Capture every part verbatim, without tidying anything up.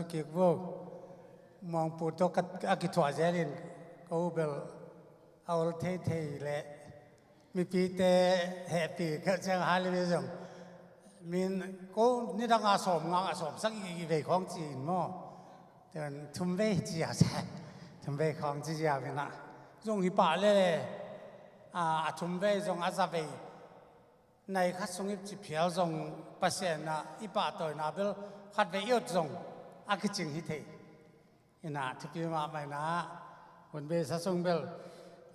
Kik vo. Mawngpu tawh ka, a kithuah zelin ko bel a ol theithei le mipite hehpih keuh ciang hale ve zong. Min ko nidanga sawm nga a sawm sagih vei khawng ci-in maw? Ten thum vei ci a se. Thum vei khawng ci zia minah zong hi pah le le. A, a thum vei zong a za vei nai khat sung i ci phial zong Pasian ah i pahtawina bel khat vei i ot zong a kicing hi thei. Inah thupi mahmah inah hun beisa sung bel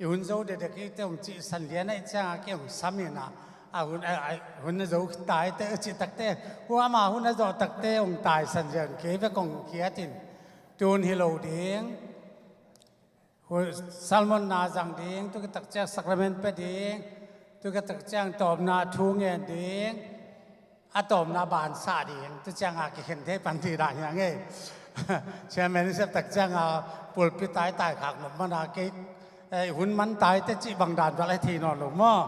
i hun zo dedek i te hong cihsan lian ah i ciangah ki hong sam inah a hun, a, a, hun a zo tai te a cih takte hua ama hun a zawh takte hong taisan zian kei ve kong khiat in tun hi lo ding. Hun salmonna zang ding, tu kitak ciang sakrament pe ding, tu kitak ciang tawpna thu ngen ding, a tawpna ban sah ding, tu ciang a kikhen thei pan ti dah hiang ei. Chairman sep tak ciang a pulpit tai tai khak nop mana kei, eh, hun man tai te cih bang dan val a thei nawn lo maw?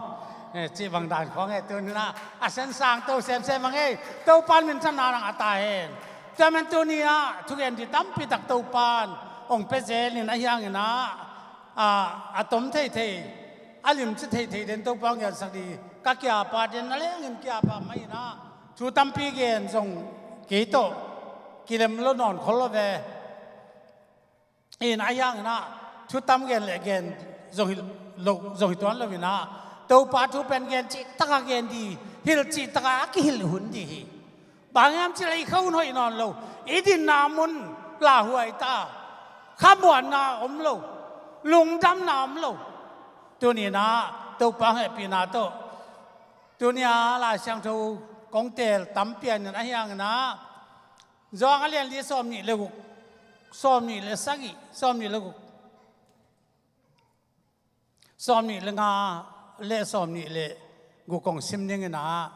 Eh, cih bang dan khawng e tu ni na a sen sang to semsem ang ei. Topan min thamna nang a ta hen. Tua men tu ni ah thugen di tampi tak Topan hong pe zel in a hiang inah a, a tom theithei, a limci theithei den Topa hong gensak di ka kiapa den na lengin kiapa mai inah thu tampi gen zong kei tawh kilem lo nawn khol lo ve. In a hiang inah thu tam gen le gen zong hi lo, zong hi tuan lo inah Topa thu pen gen cih taka gen di, hilh cih taka a kihilh hun di hi. Bang hiam cih leh i kha hun hoih nawn lo, i dinna mun lauhuai ta, khamuanna om lo, lungdamna om lo. Tuni inah Topa hong hehpihna tawh tuni a Lai Siangtho kong teel tam pian in a hiang inah Johan a lian li sawm nih le guk, sawm nih le sagih, sawm nih le guk, sawm nih le nga le sawm nih le guk kong sim ding inah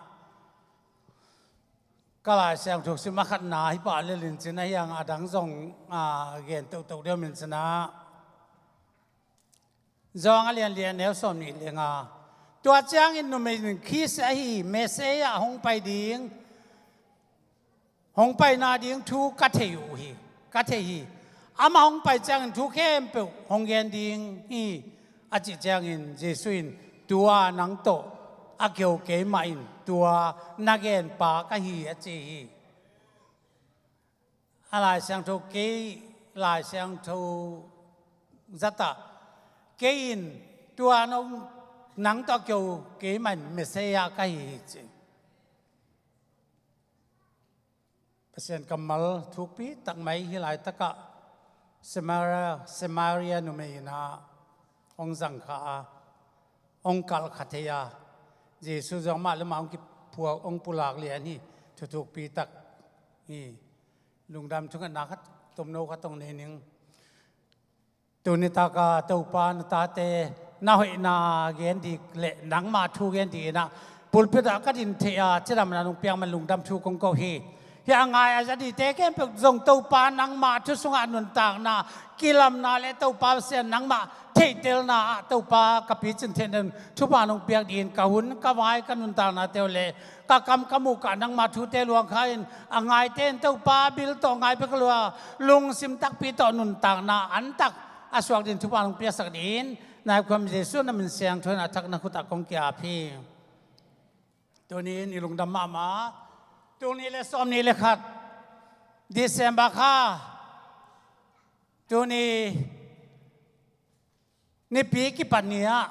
ka Lai Siangtho sim a khatna hi pah le lincin a hiang a dang zong, a, gen tohtoh deuh mincin ah Johan a lian li a neu sawm nih le nga. Tua ciangin numei in Khris ahi Messiah hong pai ding, hong paina ding thu ka thei uh hi, ka thei hi. Amah hong pai ciangin thu khempeuh hong gen ding hi, a cih ciangin Jesuh in tua nang tawh a keu keimah in tua na genpa ka hi a ci hi. A Lai Siangtho kei, Lai Siangtho zatah kei in tua nong nang tawh keu keimah in Messiah ka hi hi ci. Pasian kammal thukpi tak mai hi laitakah Samaria, Samaria numei inah hong zangkha a, hong kalhkha thei a, Jesuh zong amah le amah hong kiphuak, hong pulak lian hi. Thuthukpi tak hi. Lungdam thungetna khat tomno khat hong nei ning. Tuni taka Topa na tate na hoihna gen dik le nangmah thu gen dik inah pulpit ah ka din theih a cidamna nong piak man lungdam thu kong ko hi. Hi a ngai a za dite khempeuh zong Topa nangmah thu sungah nuntakna kilamna le Topa Pasian nangmah theihtelna ah Topa ka picin theihna thupha nong piak dingin ka hun ka vai ka nuntakna teu le ka kam ka muh ka nangmah thute luang kha in a ngaite in Topa bil tawh ngai bek lua lungsim takpi tawh nuntakna antak a suak din thupha nong piaksak din nai khuam Jesuh na min siangtho in a thak na khutah kong kiap hi. Tuni in i lungdam mahmah. Tul nih le sawm nih le khat December kha tuni nipi kipat ni ah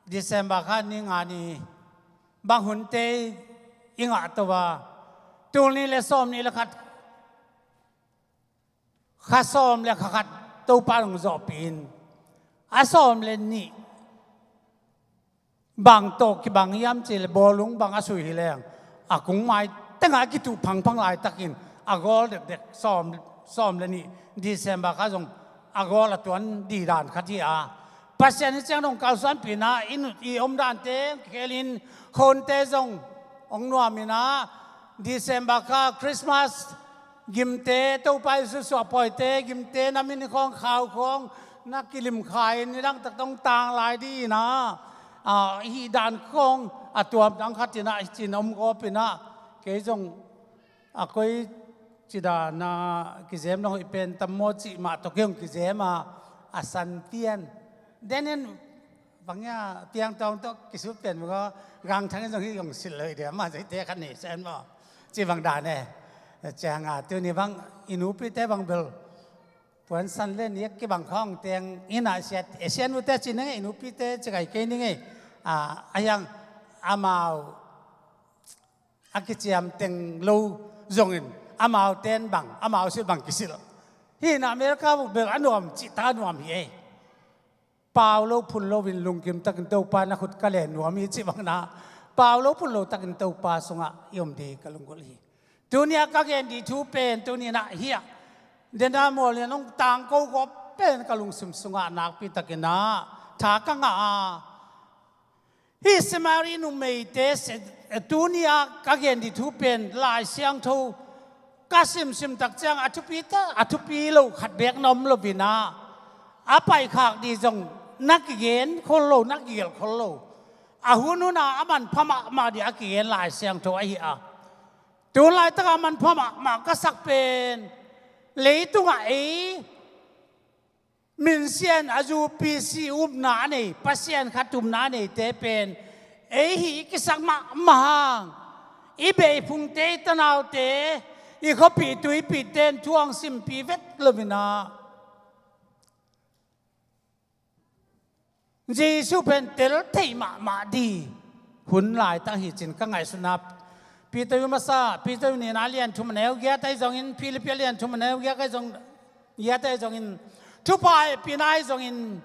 December kha ni nga ni bang hunte i ngah to a tul nih le sawm nih le khat kha sawm le kha khat Topa hong zawhpih in a sawm le nih bang tawh kibang hiam cih le bawlung bang a sui hi leng a kungmai tengah a kituh phangphang laitakin a gawl dekdek sawm, sawm le nih December kha zong a gawl a tuan dihdan khat hi a Pasian hi ciang dong kalsuanpihna i nut i omdante kikhelin khonte zong hong nuam inah December kha Christmas gimte Topa Jesuh suahpawite gimte na min khawng khau khawng na kilimkhai in nidang tak dong tang lai dih inah a hih dan khawng a tuam dang khat inah hi cin om gawp inah kei zong a koi Ci dana kizem na hoih pen tam maw cih mah tawh kei hong kizem a, a san pian. Then in bang hia, tiang tawng tawh kisut pian mah, gangthang in zong hih hong silh lo hi dia, mah zeite khat nei sen maw. Ci bang dan e. Ciang a, tuni bang i nupite bang bel puan san len i kibang khawng teng ina siat, e, siat nute ci ning e, i nupite ci kai kei ning e. A, a hiang amau a kiciam teng lo zongin, amau ten bang, amau silh bang kisilh. Hih na America bel a nuam cih ta nuam hi ei. Pau lo phun loin lungkim takin Topa na khut ka len nuam hi cih bang na. Pau lo phun lo takin Topa sungah i om ding ka lunggulh hi. Tuni a ka gen ding thu pen, tuni na hi a. Dena mual lian hong tangko gawp pen ka lungsim sungah nakpi takin a tha ka ngah a. Hih Samari numeite se-, tuni a ka gen ding thu pen Lai Siangtho ka simsim tak ciang a thupi ta, a thupi lo khat bek na om lo in a, a paikhak ding zong na kigen khol lo, na kigelh khol lo. A hun hun a a manpha mahmah ding a kigen Lai Siangtho ahi a. Tun laitak a manpha mahmah ka sak pen leitungah ei minsian a zu P C upna a nei, Pasian khat upna a neite pen ei hih i kisak mahmah hang, i beh i phungte, i tanaute, i khuapih tuipihte in thu hong simpih vet lo in a, Jesu pen tel theih mahmah ding hun laitak hi cin ka ngaihsutna. Peter masa, Peter nihna lian thum a neu giat ahi zongin, Philippi lian thum a neu giat ahi zong, giat ahi zongin, thupha hehpihna ahi zongin,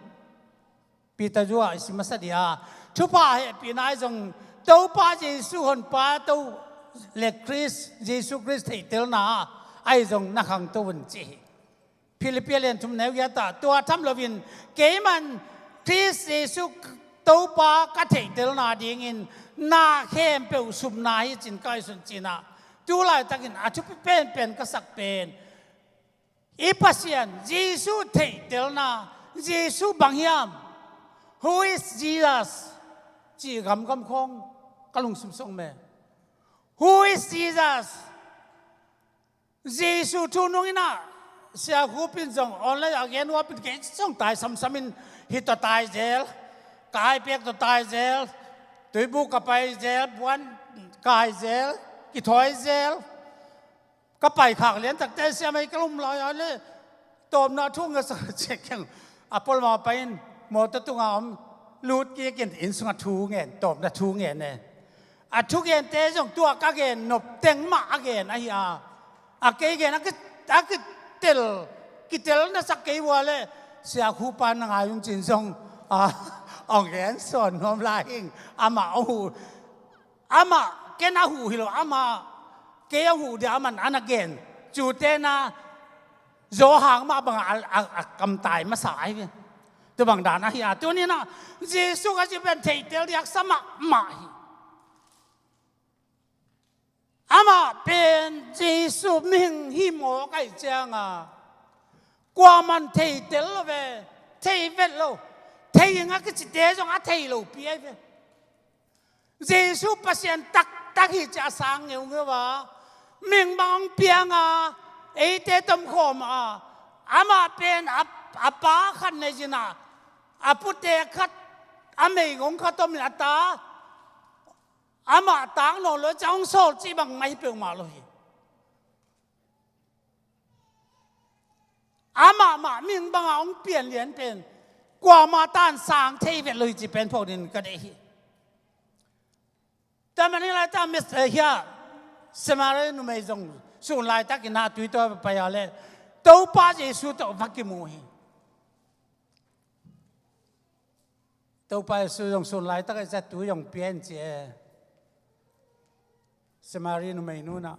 Peter zu ah i sim masa ding a, thupha hehpihna ahi zong, Topa Jesu Honpa To le Khrist, Jesu Khrist theihtelna ahi zong na khangto un ci hi. Philippi lian thum neu giat ah, tua tham loin keiman Khrist Jesu Topa ka theihtelna dingin na khempeuh supna hi cin ka ngaihsun cin a, tu laitakin a thupi penpen ka sak pen i Pasian Jesu theihtelna, Jesu bang hiam? Who is Jesus? Cih gamgam khawng ka lungsim sung me. Who is Jesus? Jesu thu nung in a, Sia Khup in zong online a gen uh a, pin kei zong tai samsam in, hih tawh tai zel, ka iPad tawh tai zel, tuibuk ka pai zel, puan kai zel, kithawi zel. Ka paikhak lian takte siam ei ka lum lai a le, tawpna thu ngen sa ciak keng. A pawlma pai in mawtaw tunga om, lut kik in inn sungah thu ngen, tawpna thu ngen e. A thugente zong tua ka gen nop teng mah a gen ahi a. A kei gen a ki, a kitel, kitel na sak kei ua le, Sia Khup a na ngai un cin zong, a, ong gen sawn nuam lai hing, amah ong huh. Amah ken a huh hi lo, amah kei a huh dia amah a na gen. Cute na Johan mah bang a, a, a kamtai masa ai ve. Tu bang dan ahi a, tuni na Jesu ka ci pen theitel diak sa mahmah hi. Amah pen Jesu mihing hi maw kai cianga, kuaman theitel lo ve, thei vet lo, thei ing a kicite zong a thei lo pi ai ve. Jesu Pasian taktak hi ci a sang ngeungeu a, mihing bang hong piang a, eite tomkhawm a, amah pen a, a pa khat nei zin a, a pute khat, a meigong khat om in a ta, amah tak nawn lo ci a hong sawl cih bang mah hi peuhmah lo hi. Amah mah mihing banga hong pian lian pen kuama tan sang thei vet lo hi ci pen phawk dingin ka deih hi. Tua manin laitak Messiah, Samaria numei zong sun laitakin a tui tawh pai a le Topa Jesu tawh va kimu hi. Topa Jesu zong sun laitak a i zat tui zong pia in ci e. Samari numei nu in ah,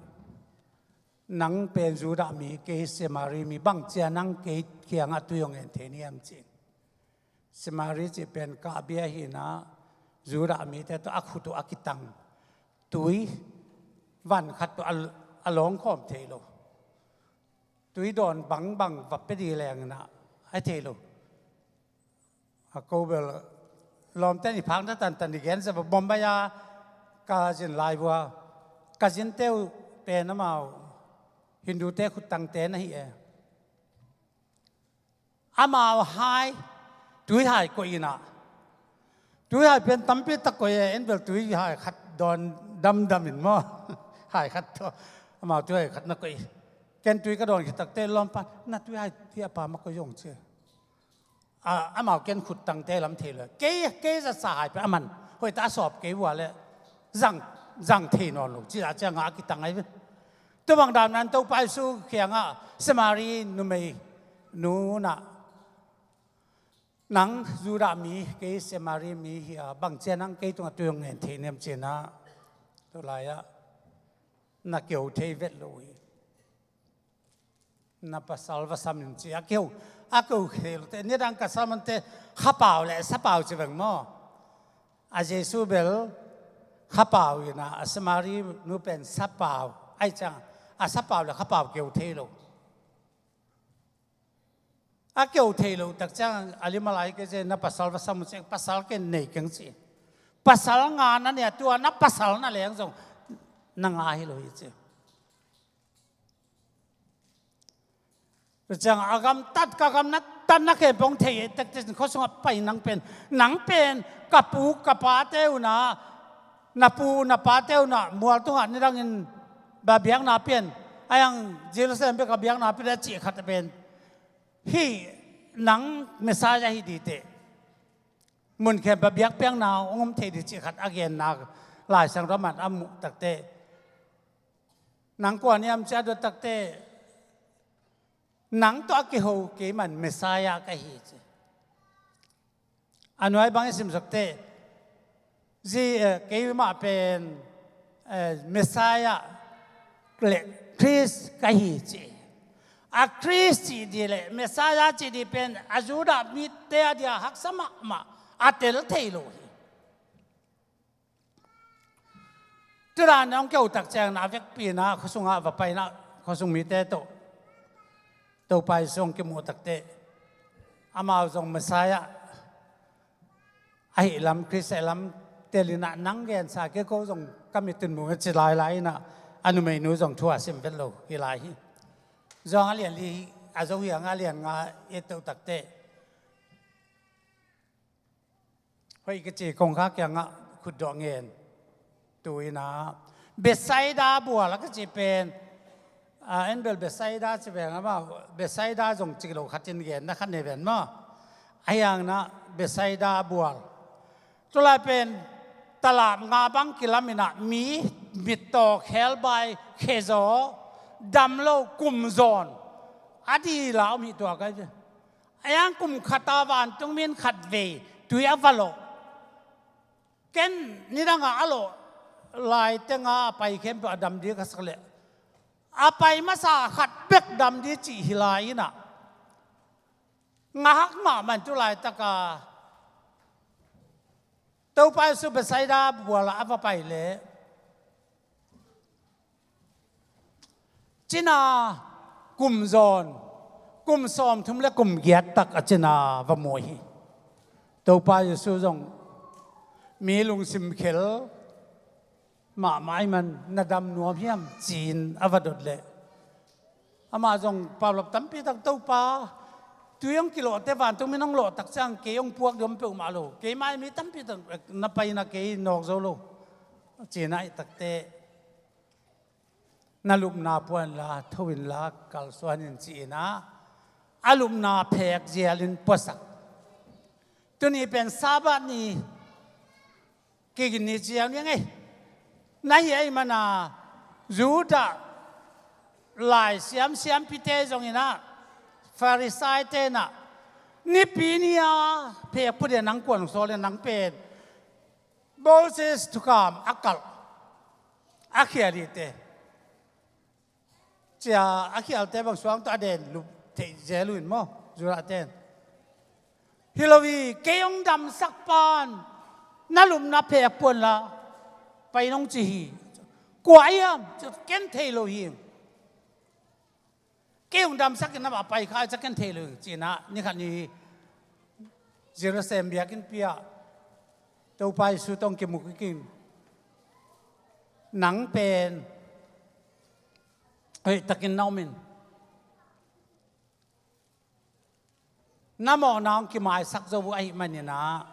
nang pen Judah mi, kei Samari mi, bang cia nang kei kiangah tui zong en thei ni hiam ci. Samari cih pen kahbia hi in ah, Judah mite tawh a khut uh a kitang tui van khat tawh a, a lawng khawm thei lo. Tui dawn bangbang va pia dih leng in ah, a thei lo. A ko bel lawmte in i phakna tantan i gensia bawm bai a, ka zin lai vua, ka zinte uh pen amau Hindute khuttangte na hi e. Amau hai, tuihai koih in ah, tuihai pen tampi tak koih e, en bel tuihai khat dawn damdam in maw. Hai khat tawh amau tuihai khat na koih. Ken tui ka dawn khit takteh lawmpa, na tuihai hi a pa ma koih zong ci. A, amau ken khuttangte lam thei lo. Kei, kei zatsa hai pen a man hoih ta a sawp kei vua leh zang, zang thei nawn lo ci a ciangah a kitang ahi ve. Tua bang dan nan Topa Jesu kiangah Samari numei nu in ah, nang Judah mi, kei Samari mi hi a, bang ciang nang kei tungah tui hong ngen thei niam ci in ah, tua lai-ah na keu thei vet lo hi. Na pasal va sam in ci a keu, a keu thei lo te. Nidang ka salmante khapau le sapau ci veng maw. A Jesu bel khapau in ah, a Samari nu pen sapau. Ahi ciang a sapau le khapau keu thei lo. A keu thei lo tak ciang a lim a lai kei ci, na pasal va sam uh ci, pasal ken nei keng ci. Pasal nga na nei a, tua na pasal na leng zong na nga hi lo hi ci. Tua ciang a gamtat, ka gamtat na khempeuh thei e, tek tek khuasungah pai nang pen, nang pen ka pu ka pate un ah, na pu na pate un ah mual tungah nidangin ba biakna pian, a yang Jerusalem bek a biakna pian a cih khat pen, hih nang Messiah hi dih teh, mun khempeuh biakpiakna hong om thei dih cih khat a genna Lai Siangtho man a muh takteh, nang kua niam ci a dot takteh, nang tawh a kiho kei man Messiah ka hi ci. A nuai bang i simsak teh, zi, eh, keimah pen, eh, Messiah le Khrist ka hi ci. A Khrist cih dih le Messiah cih dih pen a Judah mite a dia haksa mahmah, a tel thei lo hi. Tudan hong keu tak ciang na vekpi in ah khuasungah va pai in ah, khuasung mite tawh Topa Jesu hong kimuh takteh, amau zong Messiah ahi lam, Khrist ahi lam tel in ah, nang gensa kei, ko zong ka mit in mu nge ci lailai in ah, a numeinu zong thu a sim vet lo hi lai hi. Johan a lian li, a Zo hi a nga, a lian nga i et takteh, hoih ka ci, kongkhak kiangah khutdawh ngen. Tu in ah Bethsaida bual a ka ci pen, a, en bel Bethsaida ci ven amah, Bethsaida zong ci lo khat in gen na khat nei ven maw. A hiang na Bethsaida bual. Tulai pen talap nga bang kilam in ah mi mittaw, khelbai, khezaw, dam lo, kum zawn a dila om hi tua ka hi. A hiang kum khat a vantungmi in khat vei tui a va lawh. Ken nidangah a lawh lai tengah a pai khempeuh a dam dih ka sak leh, a pai masa khat bek dam dih cih hi lai in ah, ngahak mahmah in tu laitak a Topa Jesu Bethsaida bual ah a va pai leh, cina kum zawn, kum sawmthum le kum giat tak a cina va mu hi. Topa Jesu zong mi lungsim khel mahmah ahih man, na dam nuam hiam ci-in a va dot leh, amah zong paulap tampi tak, Topa, tui hong kilawhte, vantungmi in hong lawh tak ciang kei hong puak ding om peuhmah lo, keimah mi tampi tak na pai in ah kei nawk zo lo, ci-in ah, ahih takteh, na lupna pua inla, tho inla, kalsuan in ci-in ah, a lupna phek zial in puasak. Tuni pen Sabbath ni, kigin ni ci-a ni ngei. Na hi ahih man a, Judah lai siam, siampite zong in ah, Farisaite in ah, Nipi ni-a phek pua ding a nang kuan sawl in, nang pen Moses thukham a kalh, a khial hi teh, ci-a a khialte bang suang tawh a den lup theih zel uh in maw, Judahte in. Hi lo hi, kei hong damsak pan na lupna phek pua inla pai in hong ci hi. Kua hiam? Ken thei lo hi. Kei hong damsak in amah pai kha, a ken thei lo hi, ci-in ah, ni khat ni Jerusalem biakinnpi ah Topa Jesu tawh hong kimu kik in, nang pen hoih takin na om in. Na mawhna hong kimaisak zo uh ahih manin ah,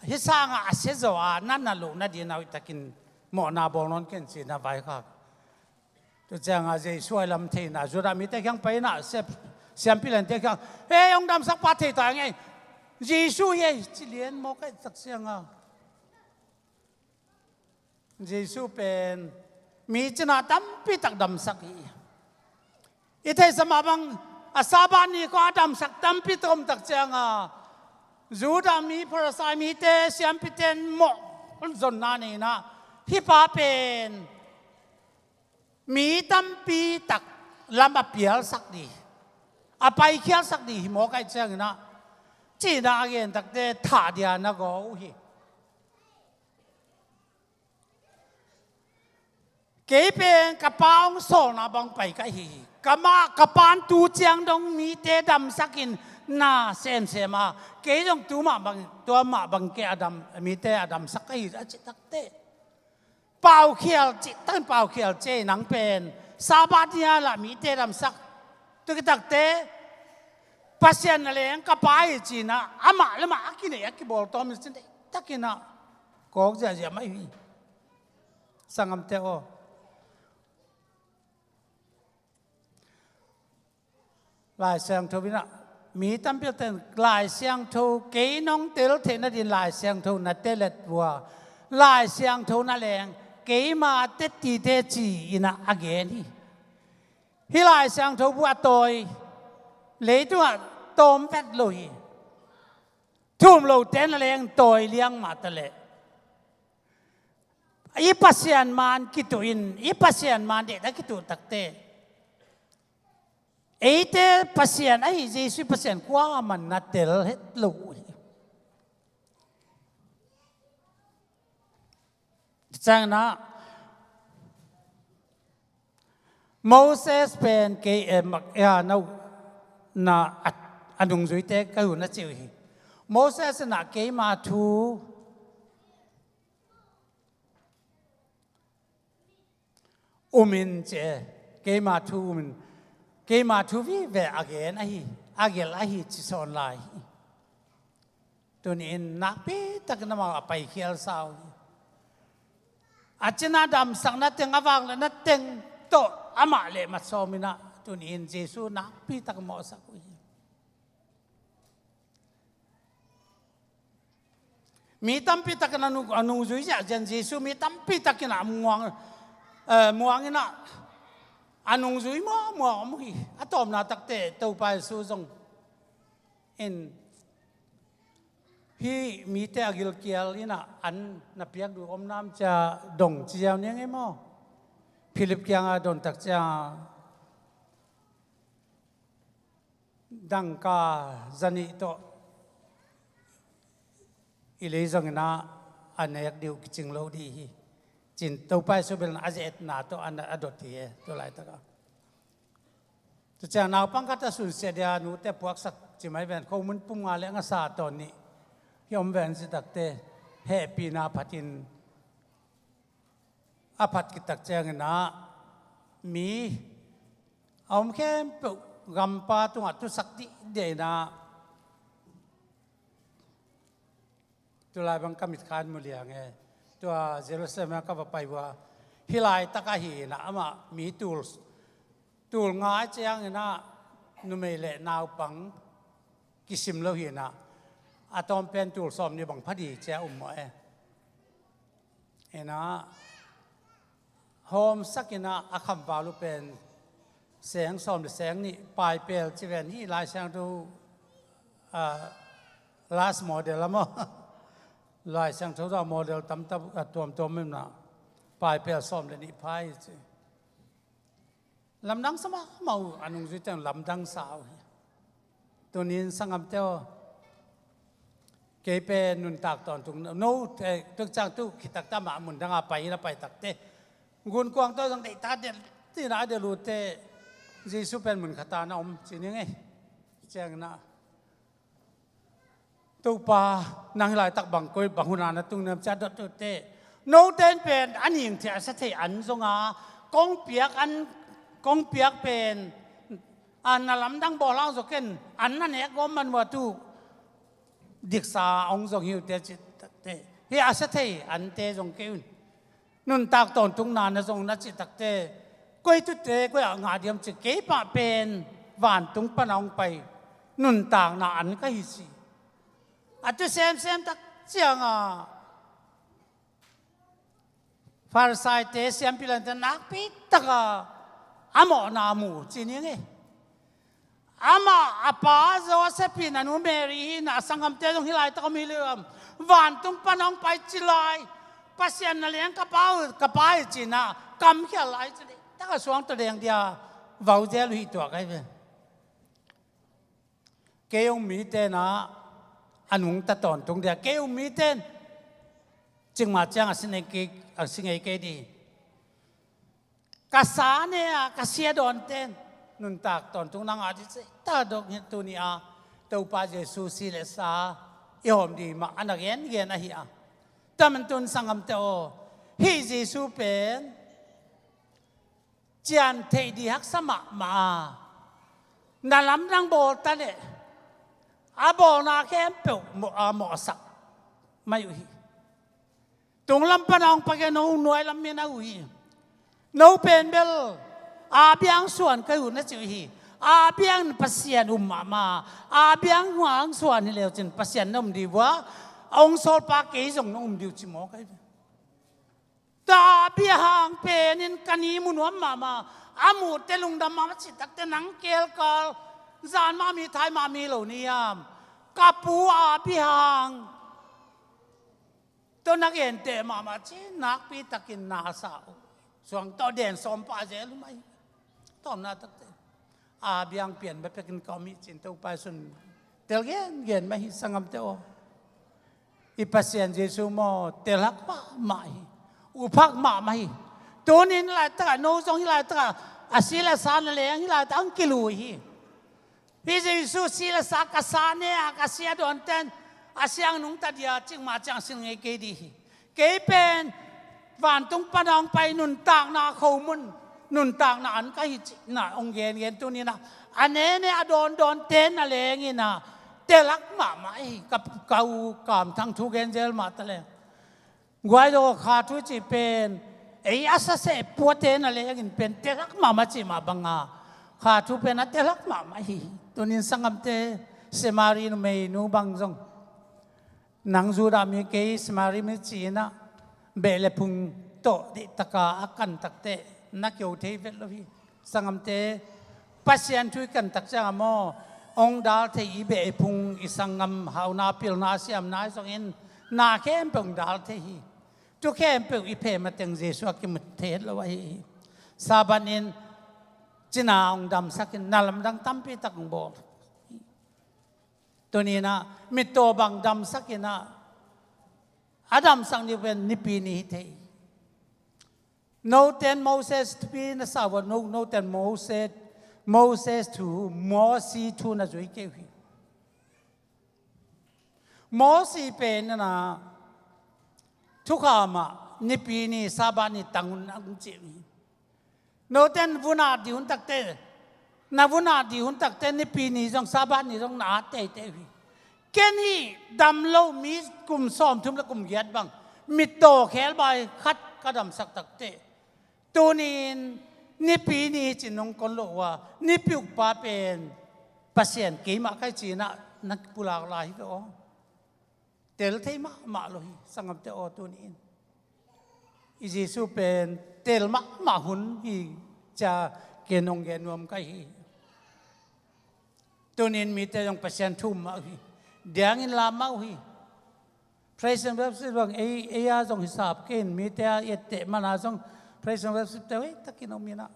hih sangah a sia zo a na na loh nadingin ah hoih takin mawhna bawl nawn ken ci-in ah vaikhak. Tua ciangah Jesu a lam thei in ah Judah mite kiang pai in ah siampi lente kiang, "Hei, hong damsak pa thei ta ing ei. Jesu hi ei," ci lian mawk ahih tak ciangah, Jesu pen mi cina tampi tak damsak hi. I theihsa mah bang, a Sabbath ni khawng a damsak tampi tak om tak ciangah, Judah mi, Pharisai mite, siampite in mawh zonna nei in ah, hih pa pen mi tampi tak lam a pialsak ding, a paikhialsak ding hi mawk ahih ciangin ah, ci-in ah a gen takte thah dia na gaw uh hi. "Kei pen ka Pa hong sawlna bang pai ka hi hi. Ka mah, ka Pa'n tu ciang dong mite damsak in na semsem a, kei zong tu mah bang, tua mah bang kei a dam, mite a damsak ka hi," a cih takte, paukhial cih takin paukhial ci ei, "Nang pen Sabbath ni-a lah mite damsak, tua khit takte Pasian na leng ka Pa hi," ci-in ah amah le amah a kinei a kibawl tawm in, ci-in deihtakin ah kawk ziahziah mai uh hi. Sanggamte aw, Lai Siangtho in ah, mi tampi tak ten Lai Siangtho, kei nong tel theih nadingin Lai Siangtho na tel et uh a, Lai Siangtho na leng keima tetti teci in ah a gen hi. Hih Lai Siangtho bu a tawi, leitungah tawm vet lo hi. Thu um lote na leng tawi liang mah ta leh, i Pasian maan kituh in, i Pasian maan deihna kituh takte, eite Pasian ahi Jesu Pasian kuamah na tel het lo uh hi. Ciangin ah Moses pen kei, eh, mak, eh, no, na a, a nungzuite ka hi uh na ci uh hi. Moses in ah keima thu um in ci e, keima thu um in, keima thu vive a gen ahi, a gelh ahi ci sawn lai hi. Tuni-in nakpi takin amau a paikhial sa uh hi. A cina damsakna teng, a vangliatna teng tawh amah leh mat sawm in ah tuni-in Jesu nakpi tak mawhsak uh hi. Mi tampi takin a nung, a nungzui ziahziah in Jesu mi tampi takin a muang, eh, muang in ah a nungzui muangmuang om uh hi. A tawpna takte Topa Jesu zong in, hih mite a gilkial in ah an na piak duh om nam ci-a dong ci ziau ni ing ei maw? Philip kiangah don tak ciang dangka zanih tawh i lei zongin ah a nek ding uh kicing lo ding hi, ci-in Topa Jesu bel in a ze-etna tawh a na, a dot hi e, tua laitakah. Tua ciang naupang khat a sunsiah dia nute puaksak ci mai ven, khomun pum nga le ngasa tawn nih hi om ven, ci takte hehpihna phatin a phat khit tak ciangin ah mi a om khempeuh gampa tungah tusak dihdia in ah, tulai bang ka mitkha in mu liang e. Tua Jerusalem ah ka va pai uh a, hih laitak ahi in ah amah mi tul, tul nga ciangin ah numei le naupang kisim lo hi in ah, a tawm pen tul sawm nih bang pha ding ci-a um mawh e. In ah hawmsak in ah a khamval uh pen seng sawm le seng nih, paipel ci ven, hih Lai Siangtho, ah, last model a maw? Lai Siangtho tawh a model tamtam, a tuamtuam in ah paipel sawm le nih pha hi ci. Lamdang sa mahmah uh, a nungzuite lamdang sa uh hi. Tuni-in sanggamte aw, kei pen nuntak tawntung no, eh, tuk ciang tu khit tak teh amah mun dangah pai in a pai takte, gunkuang tawh zong deihtak delh, ci-in a delh uh teh, Jesu pen mun khatah na om ci ni ngei. Ciangin ah Topa, nang hih laitak bang koi, bang hunah na tung hiam ci-a dot uh teh, note in pen a ning thei a sa thei an zong a, kong piak an kong piak pen a na lamdang bawl hang zaw ken, an na nek gawm man uh a tu diksa hong zong hi uh teh ci takte. Hih a sia thei ante zong kei un. Nuntak tawntungna na zong na cih takte, koi tute koi ah ngah diam ci, kei pah pen vantung pana hong pai nuntakna an ka hi ci. A tu semsem tak ciangah Farisaite, siampi lante nakpi taka a mawhna mu ci ni ngei. Amah a pa Joseph in a nu Mary hi in a, sanggamte zong hih laitak om hi leh, vantung pan hong pai ci lai, Pasian na leng ka pa uh, ka pa hi ci in a kamkhial lai ci, taka suang tawh deng dia vau zel uh hi tuak ahi ve. Kei ung mite na a nungta tawntung dia, kei ung mite cikmah ciang a si ngei kei, a si ngei kei dih. Ka sa ne a ka sia dawnten nuntak tawntung nang a dih ci ta dok hi. Tuni a Topa Jesu si le sa i hawm dih mah a na gengen ahi a. Tua man tun sanggamte aw, hih Jesu pen cian theih dih haksa mahmah a, na lamdang bawl ta leh a bawlna khempeuh mawh, a mawhsak mai uh hi. Tunglam pana hong pai kei, no nuai lam min a uh hi. No pen bel a biang suan ka uh na ci uh hi. A biang Pasian um mahmah, a biang hang suan hi leu cin Pasian na um dih uh a, a hong sawlpa kei zong na um dih uh ci mawk ahi ve. Tua a bia hang pen in ka ni mu nuam mahmah, a muhte lungdam mahmah cih takte nang kelkal zan mah mi, thai mah mi lo ni hiam? Ka pu a bia hang tawh na genteh mahmah ci nakpi takin na sa uh. Suang tawh den sawm pah zel uh mah hi. Tawmna takte a biang pian bek pekin ka om hi cin Topa Jesu in tel gengen mah hi sanggamte aw. I Pasian Jesu maw, tel hak mahmah hi. Up hak mahmah hi. Tunin hih laitakah no zong hih laitakah a si le sa na leng hih laitakah hong kilui hi. Hih Jesu si le sa ka sa ne a ka sia dawnten a siang nungta dia cikmah ciang si ngei kei dih hi. Kei pen vantung pana hong pai nuntakna khomun, nuntakna an ka hi cihna hong gengen tuninah a nene a dawndawnte na lengin ah telak mahmah hi. Ka, ka u Kam Thang thu gen zel mah ta leng, guaidaw kha thu cih pen ei a saseh puate na lengin pen telak mahmah cih mah banga kha thu pen a telak mahmah hi. Tunin sanggamte, Samari numeinu bang zong nang Judah mi, kei Samari mi ci-inah beh le phung tawh dihtaka a kan takteh na keu thei vet lo hi. Sanggamte, Pasian thu i kan tak ciangah maw, hong dal thei, i beh i phung, i sanggam hauna pilna siamna ahi zongin na khempeuh hong dal thei hi. Tu khempeuh i phem a teng Jesuh a kimu thei het lo ahi hi. Sabbath in cina hong damsakin na lamdang tampi tak hong bawl. Tuninah mittaw bang damsakinah a damsak ni pen Nipi ni hi thei. Noten Moses thupi na sa uh a, no, noten Moses, Moses thu, Mosi thu na zui kei uh hi. Mosi pen inah thukham ah Nipi ni, Sabbath ni tang un a hong ci uh hi. Noten vun at dih hun takte, na vun at dih hun takte Nipi ni zong Sabbath ni zong na at teitei uh hi. Ken hih dam lo mi kum sawmthum le kum giat bang mittaw khelbai khat ka damsak takte, tunin Nipi ni hi cin nong kon lo uh a, Nipi ukpa pen Pasian keimah ka hi cinah na pulak lai hi ve aw. Tel thei mahmah lo hi sanggamte aw. Tuni-in i Jesuh pen tel mahmah hun hi cia ken hong gen nuam ka hi. Tunin mite zong Pasian thu um mah uh hi. Diangin lam mah uh hi. Praise and worship bang ei, ei a zong hisap kei in, mite a i etteh mana zong praise and worship te hoih takin om inah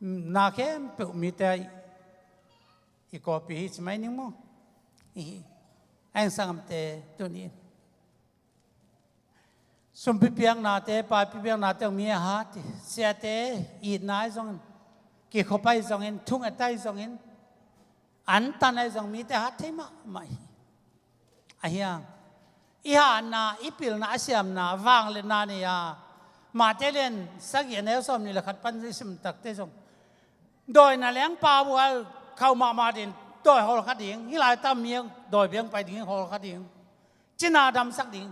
na khempeuh mite a i, i kawpi hi ci mai ning maw? Ihi. A eng sanggamte, tuni-in sumpi piaknate, paipi piaknate hong mi a hat hi. Siate itna ahi zongin, kikhop ahi zongin, thunget ahi zongin, antan ahi zong mite hat thei mahmah hi. Ahi hang i hatna, i pilna, a siamna vangliatna nei a, Mate lian sagih a neu sawmnih le khat pan i sim takte zong Dawi na lengpa vual khauh mahmah ding, dawi hawlkha ding, hih lai tam mi dawi biang pai ding hawlkha ding, cina damsak ding,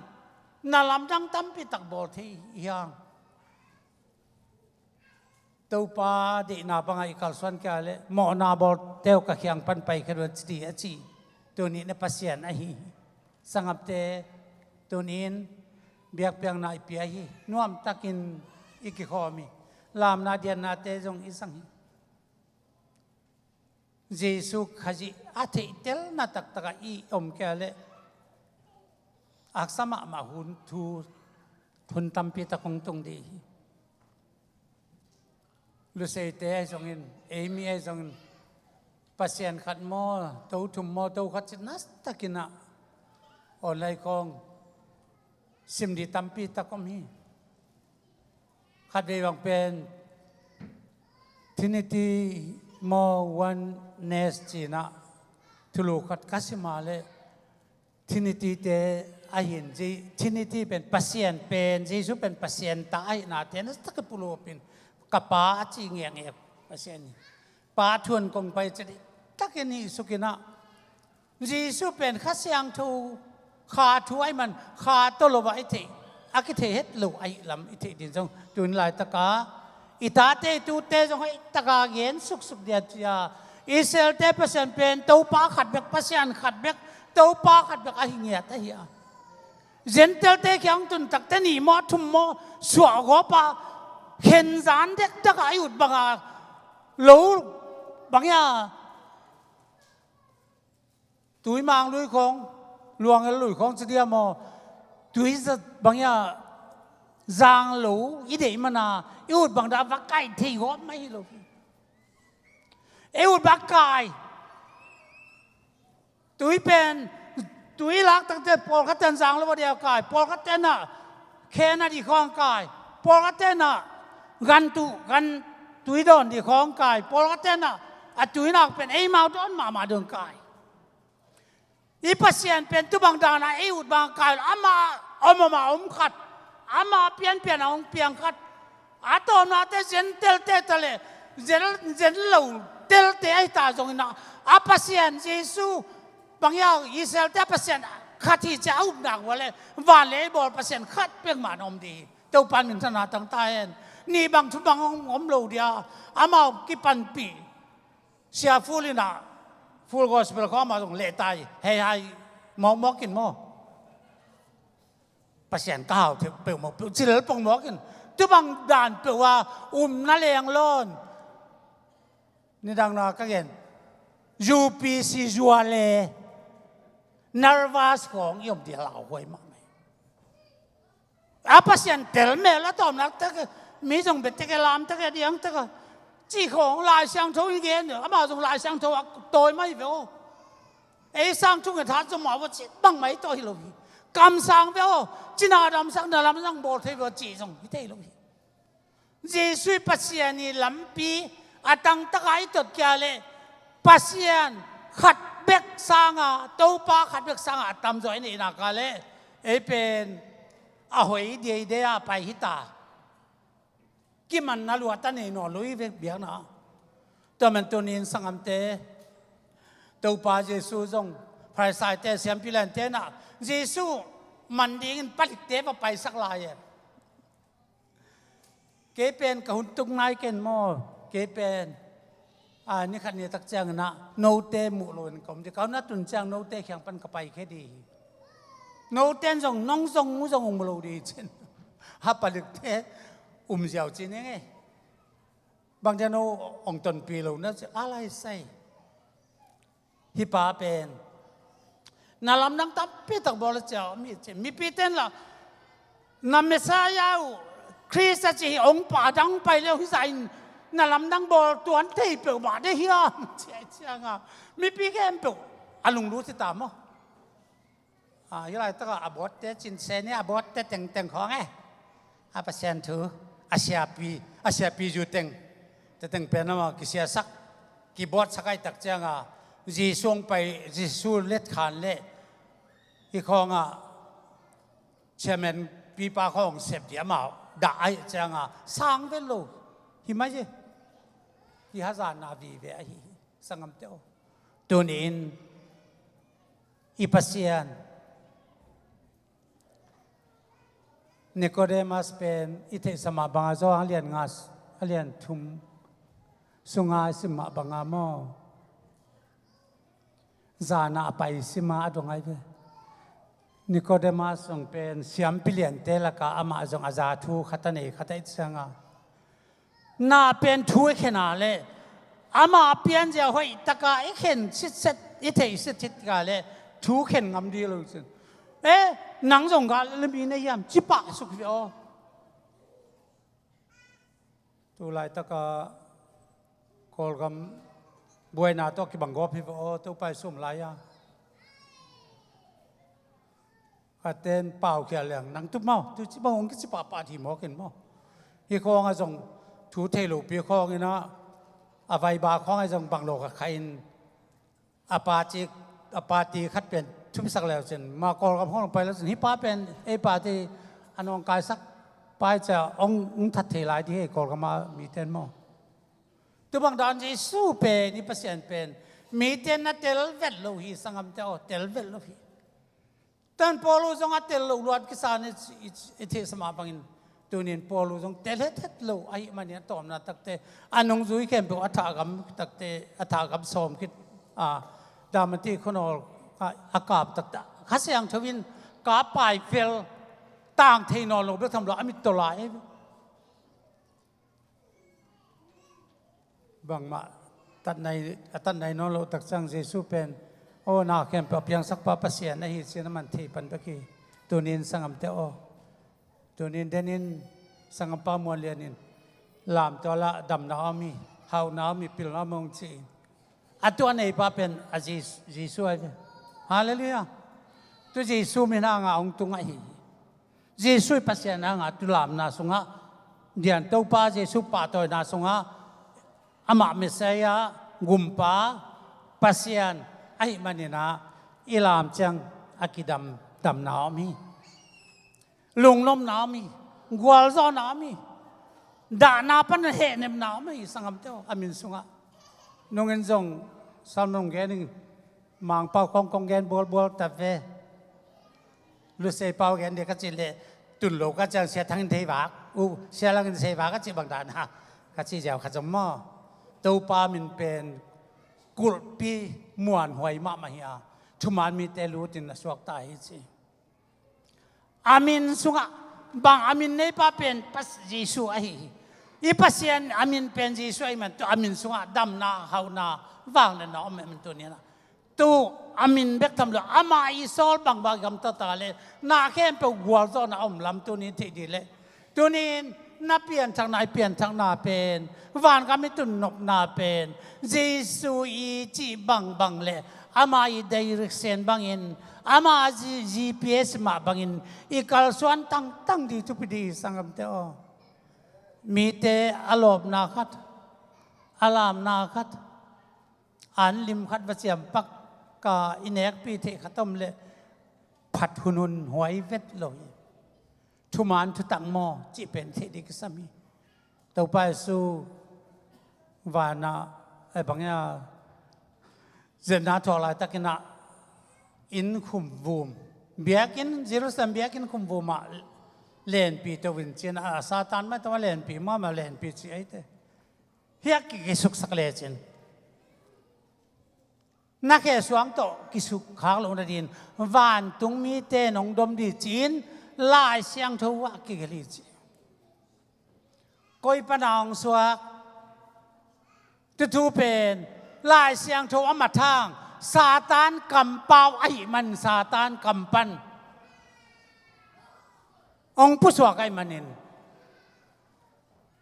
na lamdang tampi tak bawl thei hi hang. Topa deihna bangah i kalsuan kei leh mawhna bawlte uh ka kiang pan pai kha dua ci a ci. Tuni na Pasian ahi hi. Sanggam te, tuni in biakpiakna i pia hi. Nuamtakin i kikhawm hi. Lamna diannate zong i zang hi. Jesu Khazih a theihtelna taktakah i om kei leh haksa mahmah hun thu, hun tampi tak hong tung dih hi. Luseite ahi zongin, eimi ahi zongin, Pasian khat maw, to thum maw, to khat cih nasatak in ah online khawng sim dih tampi tak om hi. Khatvei bang pen Trinity maw, Oneness ci-in ah thulu khat ka sim a leh Trinity te ahi in, Je-, Trinity pen Pasian pen, Jesu pen Pasian ta ahihnate nasatak i pulupin, ka Pa a ci ngekngek Pasian hi. Pa thuan kong pai cih dih takin hih suk in ah Jesu pen Kha Siangtho, Kha thu ahih man Kha tawh lo-ah i theih, a kithei het lo ahih lam i theih ding zong tuni laitaka i tate i tute zong hoih taka gen suksuk dia cia. Israelte Pasian pen Topa khat bek, Pasian khat bek, Topa khat bek ahi ngiat ahi a. Gentile-te kiang tun takte nih maw, thum maw, suah gawp a, khen zan dektak a i ut banga lo bang hia, tuimang lui khawng, luangel lui khawng ci diam maw, tui zat bang hia, zang lo i deih mana i ut bang dah va kaih thei gawp mah hi lo hi. I ut bang kaih. Tui pen, tui lak takte pawlkhat ten zang lo va dia kaih, pawlkhat ten ah khen a dih khawng kaih, pawlkhat ten ah gan tuh, gan tui dawn dih khawng kaih, pawlkhat ten ah a tui nak pen eimau dawn mahmah dong kaih. I Pasian pen tu bang dan a ei ut bang kaih lo, ama om om a om khat, ama pianpian a hong piang khat. A tawpnate Gentile-te ta leh, Zen, Zen lo telte ahi ta zongin ah, a Pasian Jesu bang hia, Israelte a Pasian khat hi ci a upna uh a leh, van le ei bawl Pasian khat peuhmah na om dih hi. Topa min thangna tang ta hen. Nih bang thum bang hong om lo dia, amau kipanpih. Sia Ful in ah, Full Gospel khawng amah zong lehtai, hei hai mawkmawk in maw. Pasian ka hau thei peuhmawk peuh, ci lel pongmawk in. Tu bang dan peuh a um na leng lawn. Nidang na ka gen, U P C zual le nervous khawng i om dih a lauhuai mahmah hi. A Pasian tel mel a tawpna tek, mi zong bia tek e, lam tek e, diang tek a, cih khawng Lai Siangtho in gen, amah zong Lai Siangtho a tawi mah hi ve aw. Ei sang thung e that zong mah aw, cih bangmah hi tawi hi lo hi. Kamsang ve aw, cina damsak, na lamdang bawl thei ve aw, cih zong hi thei lo hi. Jesu i Pasian i lampi a tangtaka i tot kei leh Pasian khat bek sanga, Topa khat bek sanga a tamzaw i neih nak leh ei pen a hoih deidei-a pai hi ta. Kimanna luat a nei nawn lo i vek biakna. Tua man tuni in sanggamte, Topa Jesu zong Pharisaite, siampi lente na Jesu man dingin palikte va paisak lai e. Kei pen ka hun tung nai ken maw, kei pen, a, ni khat ni tak ciangin ah note muh loin ka om dih. Ka hun a tun ciang note kiang pan ka pai khe dih hi. Note in zong nong zong mu zong mu lo dih cin. A palikte um ziau cin eng e. Bang dia no ong tonpih lo na ci a lai sai. Hih pa pen na lamdang tampi tak bawl a cia om hi ci. Mipite in lah na Messiah uh, Khrist a ci hi, ong pa dang pai leu hi zah in na lamdang bawl tuan thei peuhmah dih hiam ci a, cianga mipi khempeuh a lunglut hi ta maw. A, hih laitakah a bawtte cin se ni, a bawtte tengteng khawng e. A Pasian thu, a siapi, a siapi zu teng, te teng pen amah kisiasak, kibawtsak ahih tak cianga Jesu hong pai, Jesu letkhan leh hih khawngah chairman pipa khawng sep dih amah dah ahih cianga sang vet lo hi mai hi. Tua hi a, zan na vive ahi hi, sanggamte aw. Tuni-in i Pasian, Nikodemus pen i theihsa mah banga, Johan a lian nga, a lian thum sunga i sim mah banga maw, zan na a pai sima a dong ahi ve. Nikodemus zong pen siampi liante laka amah zong a za thu khat a nei khat a i cianga, na pen thu i khen a leh, ama pianzia hoih taka i khen sitset, i theih sitset ka leh thu khen ngam ding lo cin. Eh, nang zong gal le mi na hiam, ci pah suk hi ve aw. Tu laitaka Kawlgam buaina tawh kibang gawp hi ve aw, Topa i sum lai-a. Ka ten pau khia liang, nang tup maw, tu ci bang hong kici pahpah hi mawk in maw. Hi khawngah zong thu thei lopi khawngin ah, a vaiba khawngah zong bang lo ka kha in, a party, a party khat pen thupisak leu cin, ma Kawlgam khawng pai leu cin, hi pa pen ei party a nawngkaisak pai cia hong, hong that thei lai di hi Kawlgam a miten maw. Tua bang dan Jesu pen, i Pasian pen miten na tel vet lo hi, sanggamte aw, tel vet lo hi. Tan Paul uh zong a tel loh luat kisa in i, i, i theihsa mah bangin, tunin Paul uh zong tel hethet lo ahih manin a tawpna takte, a nungzui khempeuh a thahgam takte, a thahgam sawm khit, a, Dalmatia khuanawl a, a kap takte, Kha Siangtho in kap pai fel, tang thei nawn lo bek tham lo a mit tawh lai. Bangmah tatnai, a tatnai nawn loh tak ciang Jesu pen, aw, na khempeuh a piangsakpa Pasian ahi cih na man thei pan bek hi. Tunin sanggamte aw, tunin denin sanggampa Muan Lian in lamtual ah damna om hi, hauhna om hi, pilna om hong ci hi. A tua neipa pen a Jesu, Jesu ahi ve. Halleluiah. Tu Jesu min hanga hong tung ahi hi. Jesu i Pasian hanga tu lamna sungah, dian Topa Jesu pahtawina sungah, amah Messiah, Gumpa, Pasian ahih manin ah i lam ciang a kidam, damna om hi. Lungnopna om hi. Gualzawhna om hi. Dahna pan a hehnepna om hi, sanggamte aw, a min sungah. Nungin zong Salmon gen in, Mangpau kong kong gen bualbual ta ve. Lusei pau gen dih ka cih leh, tun lo ka ciang Sia Thang in thei vak, u, Sia Lang in thei vak ka cih bang dan a, ka cih ziau kha zom maw. Topa min pen kulhpi muanhuai mahmah hi a, thuman mite lutin a suakta hi ci. A min sungah, bang a min neipa pen Pas-, Jesu ahi hi. I Pasian a min pen Jesu ahi man, tua a min sungah damna, hauhna, vangliatna om hi man tuni-in ah. Tu a min bek tham lo, ama i sawl bangbang gamta ta leh, na khempeuh gualzawhna a om lam tuni theih dih leh. Tunin na pianthakna, i pianthakna pen, vangam i tunnopna pen, Jesu i cih bangbang leh, ama i direction bangin, ama G-, G P S mah bangin, i kalsuan tangtang dih thupi dih hi, sanggamte aw. Mite a lawpna khat, a lamna khat, an lim khat va ciampak ka i nekpi theih khat om leh phat hunhun huai vet lo hi. Thuman thutak maw cih pen theih dih kisam hi. Topa Jesu vanah, eh, bang ia, ziatna thuak laitakin ah inn khumvum, biakinn, Jerusalem biakinn khumvum ah lenpi to in ci-in ah, Satan mah tawh a lenpi, mahmah lenpi ci eite. Hiah kikisuksak lecin, na khe suang tawh kisukkhak loh nadin vantung mite nong dom dih ci-in Lai Siangtho ah kigelh hi ci. Koi pana hong suak? Tu thu pen Lai Siangtho a mathang Satan kampau ahih man, Satan kam pan hong pusuak ahih manin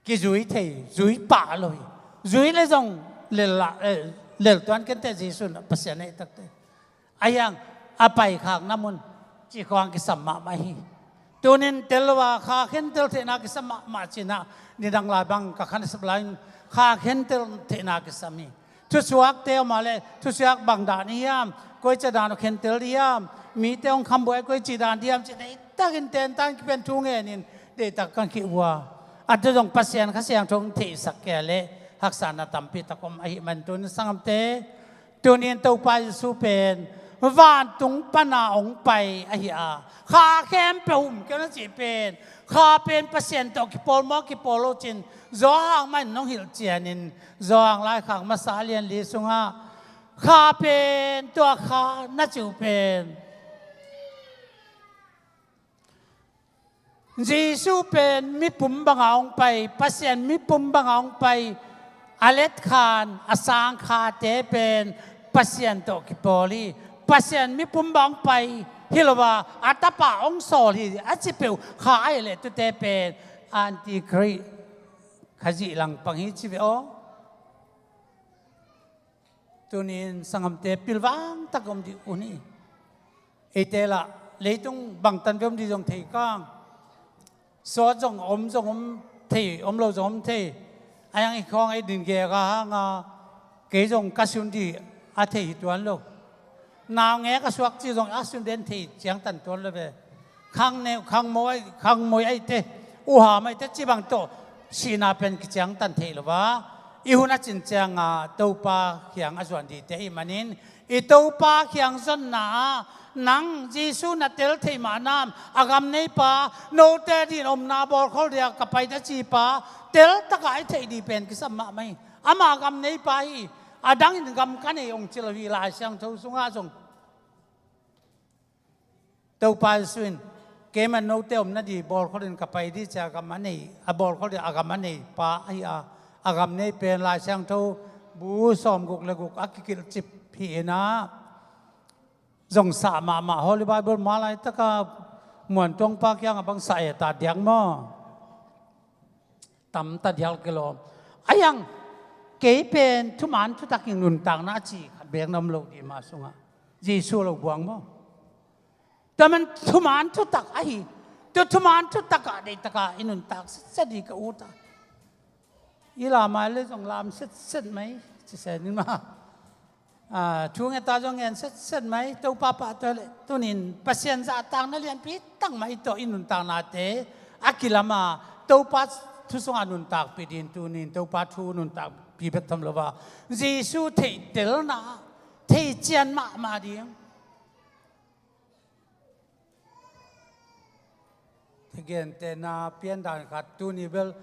kizui thei, zui pah lo hi. Zui le zong lel la, eh, lel tuan kei inteh, Jesu in Pasian ahih takte. A hiang a paikhakna mun cih khawng kisam mahmah hi. Tunin tel lo a, kha khentel theihna kisam mahmah ci-in ah, nidang lai bang ka khan sep lai-in kha khentel theihna kisam hi. Thusuakte om a leh, thusuak bang dan i hiam, koi ci dan khentel di hiam, mite hong khambuai koi ci dan di hiam, ci deihtakin tentan kipian thu ngenin, deihtak kan khih uh a. A tu zong Pasian Kha Siangtho hong theihsak kei a leh, haksatna tampi tak om ahih man tuni sanggamte, tuni in Topa Jesu pen vantung pana hong pai ahi a, kha khempeuh um kei un a cih pen, kha pen Pasian tawh kipawl maw kipawl lo cin, Johan mah in hong hilh ciangin, Johan laikhak masa a lian li sungah kha pen, tua kha na cih uh pen Jesu pen mipum banga hong pai, Pasian mipum banga hong pai, a letkhan a sangkhate pen Pasian tawh kipawl hi. Pasian mipum banga hong pai hi lo a, a Tapa hong sawl hi a ci peuh kha ahih leh tute pen Antichrist, Khazih langpang hi ci ve aw. Tuni in sanggamte pilvang tak om dih un hi. Eite lah leitung bangtan ve om dih zong thei kang. Sawt zong om, zong om thei, om lo zong om thei. A hiang i khawng ei din gek a hang a, kei zong ka sun dih a thei hi tuan lo. Naungek a suak ci zong a sun den thei ciangtan tuan lo ve. Khang neu, khang maw ai, khang maw ai te, uham ai te ci bang tawh sihna pen kiciangtan thei lo va. I hun a cin cianga Topa kiang a zuan dite ahih manin, i Topa kiang zonna ah nang Jesu na tel thei mah nam, a gam neipa, note din omna bawlkhol dia ka pai da cipa, tel taka i theih dih pen kisam mahmah hi. Ama gam neipa hi, a dangin gam ka nei ong ci lo hi. Lai Siangtho sungah zong Topa Jesu in, keimah note omna di bawlkholin ka pai di cia gam a nei, a bawlkholin a gam a nei pa ahi a, a gam nei pen Lai Siangtho bu sawmguk le guk a kikilhcip hi inah, zong sah mahmah Holy Bible ma laitaka muantuang pa kiangah bang sah e ta diak maw? Tamta dial kilawm. A hiang, kei pen thuman thutak in nuntakna a ci khat beek na om lo dih ma sungah Jesu lo buang maw? Tua man thuman thutak ahi. Tua thuman thutak ah deihtaka i nuntak setset dih ka ut a. I lam a le zong lam setset mai ci se ni ma. A, thu ngeta zong ngen setset mai, Topa pahtawi le tunin Pasian zahtakna lianpi tak mah i tawh i nuntaknate a kilama, Topa thu sungah nuntakpih din tunin Topa thu nuntakpih bek tham lo va, Jesu theihtelna, theihcian mahmah ding. Thegentehna piandan khat tuni bel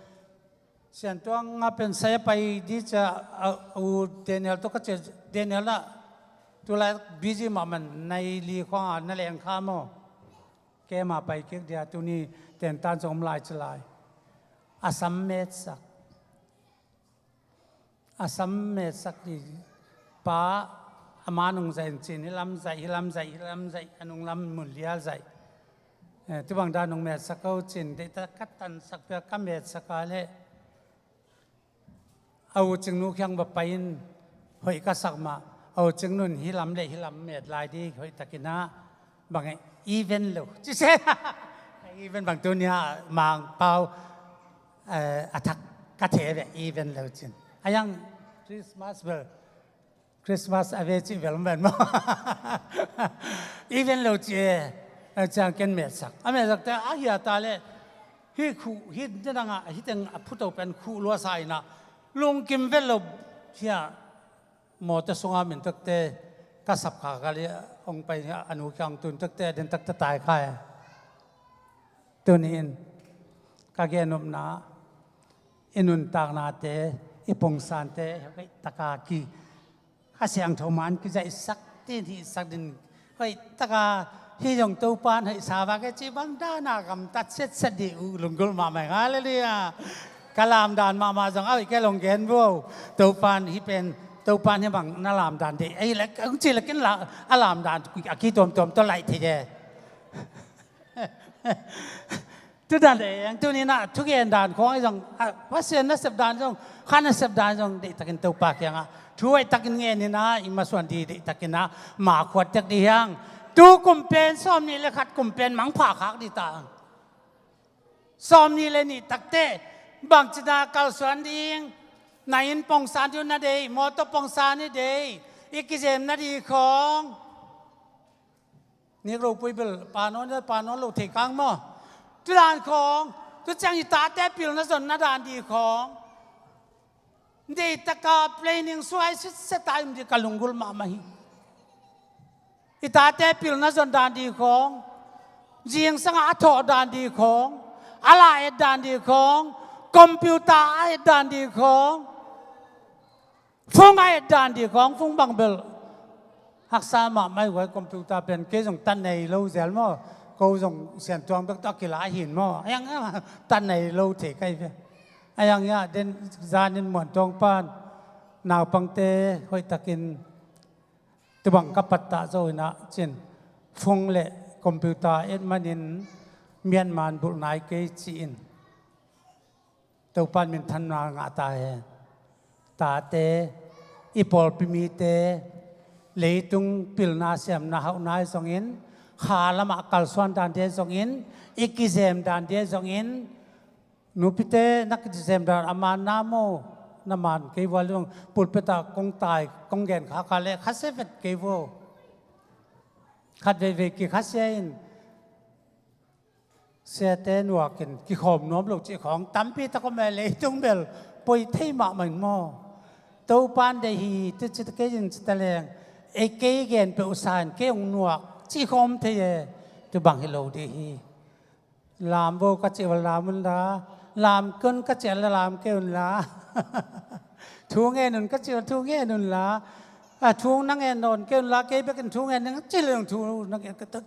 Siantuang a pen sai a pai di cia, a, u Daniel tawh ka cia, Daniel na tulai busy mahmah nai li khuanga na leng kha maw? Kema pai kik dia tuni tentan zong om lai ci lai. A sam metsak. A sam metsak di pa, ama nung zaih in cin, hi lam zaih, hi lam zaih, hi lam zaih, a nung lam mun lial zaih. Eh, tubang dan nung metsak ko cin, deihta ka tansak pia ka metsak a le. A u cingnu khiang va pai in hoih ka sak mah, a u cingnu in hi lam le hi lam met lai di hoih takin ah, bang e, even lo. Ci se, even bang tunia Mangpau, eh, a thak ka the ve, even lo cin. A hiang Christmas bel, Christmas a ve cih bel om ven maw? Even lo ci e, a ciang ken metsak. A metsak te a hia ta le, hi khuh, hi te dang a, hi teng a phuto pen khuh lua sa inah, lungkim vet lo hia, mawtaw sunga min takte, ka sap kha ka li, ong pai a nu kiang tun takte, a den takte tai kha e. Tuni in, ka gen nopna, i nuntaknate, i pungsante, hoih taka ki, a siangtho man kizaihsak, tin hihsak din, hoih taka, hi zong Topan hoih sa vak e ci bang dana gamtat setset dih uh lunggulh mahmah, halleluiah. Ka lamdan mahmah zong a hoih kei long gen bo. Topan hi pen, Topan hi bang na lamdan dih. Ei le, kong ci le ken la, a lamdan a ki tuamtuam tawh laih thei e. Tudan le eng tuninah thugen dan khawng i zong, a, Pasian nasep dan zong, kha nasep dan zong, deihtakin Topa kiangah thu hoihtakin ngeninah, i masuan di deihtakinah, ma khuat tek di hiang. Tu kum pen sawm nih le khat kum pen mangpha khak di ta. Sawm nih le nih takte, bangcina kalsuan ding, na inn pongsan ding na dei, mawtaw pongsan i dei, i kizem na di khawng. Nik ropui bel, panawn, panawn lo thei kang maw? Tudan khawng, tu ciang i tate pilna zonna dan di khawng. Deitaka planning suai sitset a i om ding ka lunggulh mahmah hi. I tate pilna zon dan ding khawng, zingsangah a thawh dan ding khawng, a la et dan ding khawng, computer a et dan ding khawng, phone a et dan ding khawng, phone bang bel haksa mahmah hi. Huai computer pen kei zong ta nei lo zel maw, ko zong Siantuang bek tawh a kila hi maw, a hiang ta nei lo thei ka hi ve. A hiang hiah den zanin Muantuang pan naupangte hoihtakin tubang ka pattah zo inah cin phone le computer et manin Myanmar bulh nai kei ci-in Topan minthanna ngah ta hen. Tate, i pawlpi mite, leitung pilna siamna hauhna hi zongin, kha lamah kalsuan dante zongin, i kizem dante zongin, nupite na kizem dan a man na maw, na man kei vua lung, pulpit ah kong tai, kong gen kha kha le khasia vet kei vua. Khat veivei kikhasia in, siate nuakin kikhawm nuam lo cih khawng tampi tak om e, leitung bel poi thei mahmah in maw. Topan deih hi, tu cita kei in cita leng, ei kei gen peuh sa in kei hong nuak cih khawng om thei e, tu bang hi lo dih hi. Lam vo ka cih ua lam un la, lam kei un ka cih ua lam kei un la. Thu ngen un ka cih ua thu ngen un la. A, thu na ngen nawn kei un la, kei bekin thu ngen ning cih leng thu na ngen ka tat.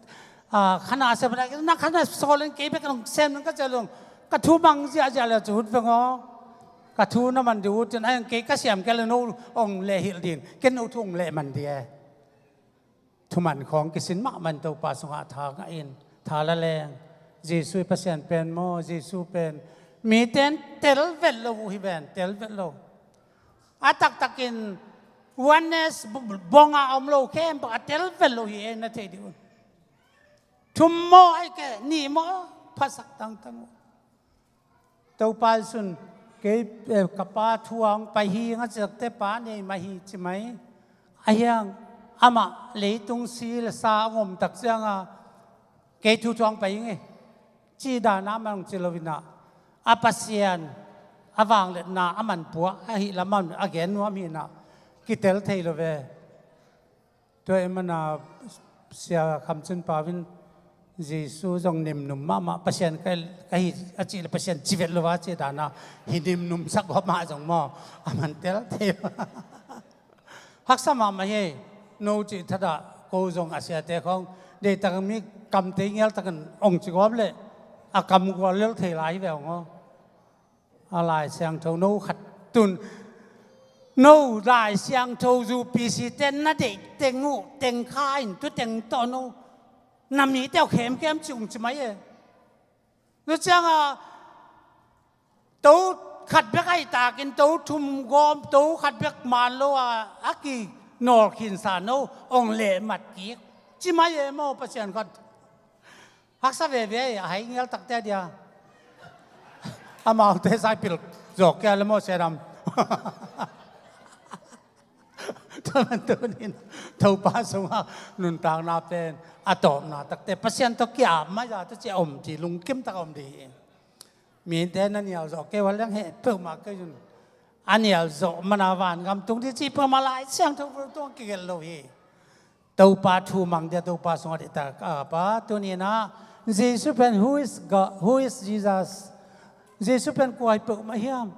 A, khana sem na, na khana sawl in kei bekin hong sem ning ka cih ua leng. Ka thu mang ziahziah le cu ut veng aw. Ka thu na man dih ut in, a hiang kei ka siam kei le no hong leh hilh dih in. Ken no thu hong leh man dih e. Thuman khawng kisin mahmah in Topa sungah tha ngah in, tha la leng. Jesuh i Pasian pen maw, Jesuh pen mite in tel vet lo uh hi ven, tel vet lo. A taktakin oneness b-, b-, bongah a om lo khempeuh a tel vet lo hi e, na thei dih un. Thum maw, ai ke, nih maw, phasak tangtang uh. Topa Jesuh in kei, eh, ka Pa thu a hong pai hi, nga ciakte Pa nei mah hi ci mai. A hiang amah leitung si le sa a hong om tak cianga kei thu thu a hong pai hi nge, ci dana amah hong ci lo inah, a Pasian a vangliatna a manpua ahih lamah a gen nuam hi inah kitel thei lo ve. Tua i mana Sia Kham Cin Pau in Jesuh zong nimnum mahmah, Pasian ka, ka hi a cih le Pasian ci vet lo a cih dana hi nimnum sak gawp mah zong maw, a man tel thei. Haksa mahmah hi. No cih thatah ko zong a siate khawng deihtak mi kamte ngialtakin ong ci gawp le a kam gual lel thei lai hi ve ong aw. A Lai Siangtho no khat tun, no Lai Siangtho U P C te na deih teng uh teng kha in tu teng tawh no na mite uh khemkhem ci ung ci mai e. No cianga to khat bek ahi takin to thum gawm, to khat bek man lo a, a kinawl khinsa no ong lehmat kik ci mai e maw, Pasian khat. Haksa veve a, hai ngial takte a dia. Amaute saipil zawk kia le maw, siadam. Tua man tunin Topa sungah nuntakna pen a tawpna takte Pasian tawh kiap mai za tu ci a om dih, lungkim tak a om dih hi. Mite na nial zawh kei ua leng heh peuhmah kei un. A nial zawh mana vangam tung dih ci peuhmah Lai Siangtho tung kigelh lo hi. Topa thu mang dia, Topa sungah dihtak a pa tuninah Jesuh pen who is God, who is Jesus? Jesuh pen kua hi peuhmah hiam?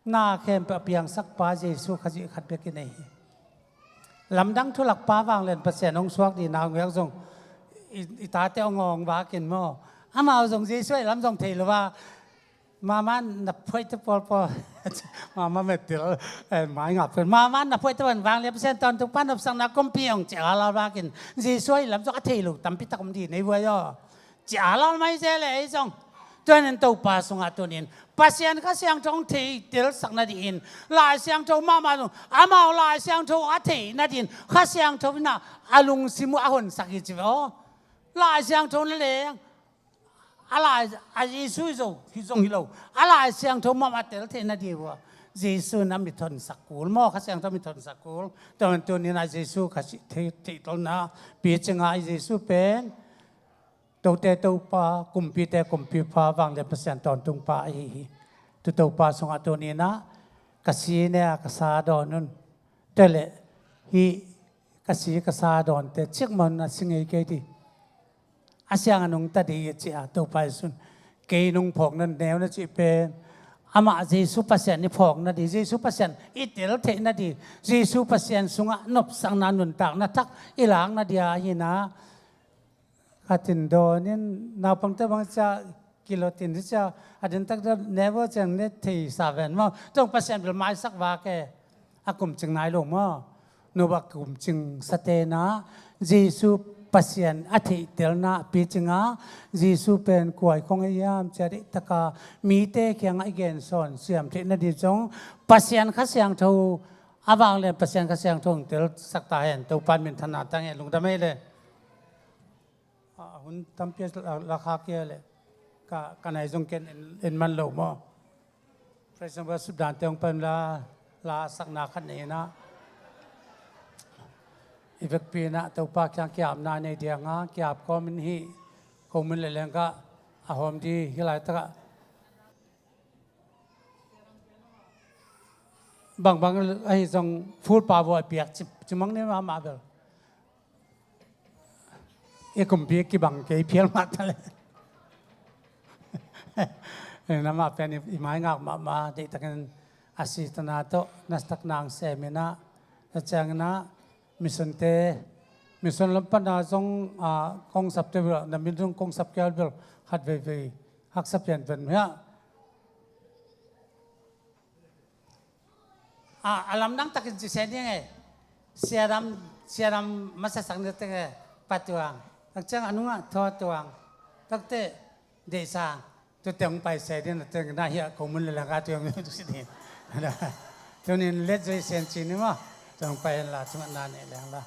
Na khempeuh a piangsak pa Jesuh Khazih khat bek i nei hi. Lamdang thulak pa vanglian Pasian hong suak dihna hong vek zong i, i tate hong awng vakin maw? Amau zong Jesuh ahi lam zong thei lo a, mama na phoite pawlpawl, mama metil, eh, mai ngap pen, mama na phoite pan vanglian Pasian tawntung pan nopsakna kumpi hong ci a lau vakin Jesuh ahi lam zong a thei lo tampi tak om dih nei vuai aw. Ci a lal mai zel e ei zong. Tuanin Topa sungah tunin Pasian Kha Siangtho hong thei telsak nadingin Lai Siangtho mahmah zong amau Lai Siangtho a theih nadingin Kha Siangtho inah a lungsim uh a honsak hi ci ve aw. Lai Siangtho na leng a Lai, a Jesuh hi zo, hi zong hi lo. A Lai Siangtho mahmah a tel theih nading uh a Jesuh in a mit honsak kul maw, Kha Siangtho mit honsak kul. Tuanin tunin a Jesuh Khazih thei, theih tolna picingah a Jesuh pen Tote Topa, kumpite kumpipa, vanglian Pasian tawntungpa ahi hi. Tu Topa sungah tuninah Ka si ne a ka sa dawn un. Tua leh hih ka si ka sa dawnte cikmah un a si ngei kei ding. A siang a nungta ding hi ci a Topa Jesuh in. Kei nong phawkna neu na cih pen amah Jesuh Pasian i phawkna ding, Jesuh Pasian i tel theihna ding, Jesuh Pasian sungah nopsakna nuntakna thak i lakna ding ahi na. Ka tin dawn in naupangte bang cia kilawh tin cia a din tak deuh never ciang ne thei sa ven maw. Tung Pasian bel maisak vak e. A kumcing nai lo maw. Noah kumcing sate na Jesuh Pasian a theihtelna a picing a, Jesuh pen kua i khong a hiam cia deihtaka mite kiangah i gensawn siam theihna ding zong Pasian Kha Siangtho a vanglian Pasian Kha Siangtho hong telsak ta hen. Topa min thana tang e lungdam ei le. A hun tampi a la kha kia le ka, ka nai zong ken en, en man lo maw. Praise and worship dante hong pan la, la sakna khat nei na. I vekpi na Topa kiang kiapna nei dianga kiap kawmin hi. Ko mun le lengka a hawm di hi lai taka. Bangbang ahi zong full power a piak ci, ci mang ni mahmah bel. I kumpi kibang kei phial mah ta le. Namah pen i, i mai ngak mahmah deihtakin a si tana tawh nasatak nang seminah na cianginah mission te, mission lam pana zong a kong sapte bel na min zong kong sap kial bel khat veivei haksa pian pen hiah. A, a lamdang takin ci se ding e. Siadam, siadam masasak ni teng e. Patuang. Tak ciang a nungah thaw tuang. Takte deihsang. Tute hong pai se ding na teng na hiah ko mun le laka tuang tu si ding. Tunin let zoi sen ci ni maw. Tuang pai hen la, tungatna nei leng la.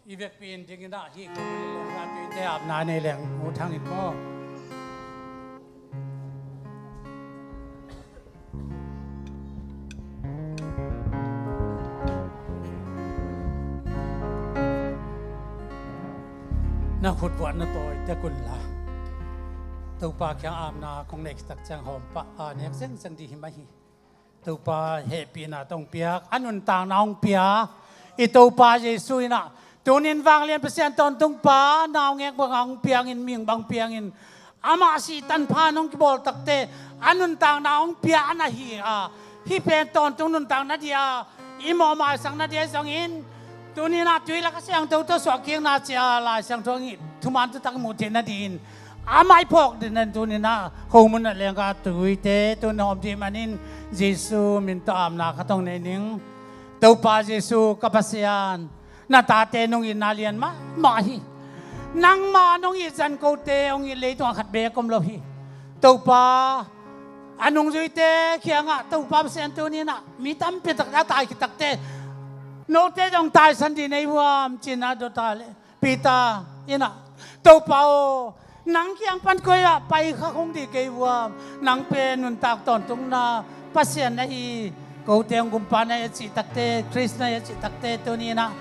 I vekpi in dingin ah hih ko mun le laka tuite apna nei leng ut hang in maw. Na khutvuah na tawi tek un la. Topa kiang apna kong neih khit tak ciang hawm pah a nek zengzeng ding hi mah hi. Topa hehpihna tawh hong piak, a nuntakna hong pia i Topa Jesuh in ah tunin vanglian Pasian tawntungpa naungek banga hong piangin, mihing bang piangin, amah sih tanpha nong kibawl takte a nuntakna hong pia a na hi a, hih pen tawntung nuntakna dia i mawhmaisakna dia zongin tuninah tui lak a siangtho tawh suahkikna cia Lai Siangtho hong thuman thutak muh theihna dingin amah i phawk dingin tuninah homun a lengka tuite tun hawm dih manin Jesuh min tawh apna khat hong nei ning. Topa Jesuh ka Pasian, na tate nong itna lian mahmah hi. Nangmah nong it zan kote hong it leitungah khat beek om lo hi. Topa, a nungzuite kiangah Topa Pasian tuninah mi tampi tak a tai khit takte note dong taisan dih nei vuam cinah dota le Peter inah Topa aw, nang kiang pan koi ah pai kha khong dih kei vuam. Nang pen nuntak tawntungna Pasian na hi, kote hong gumpa na hi a cih takte, Khrist na hi a cih takte tuninah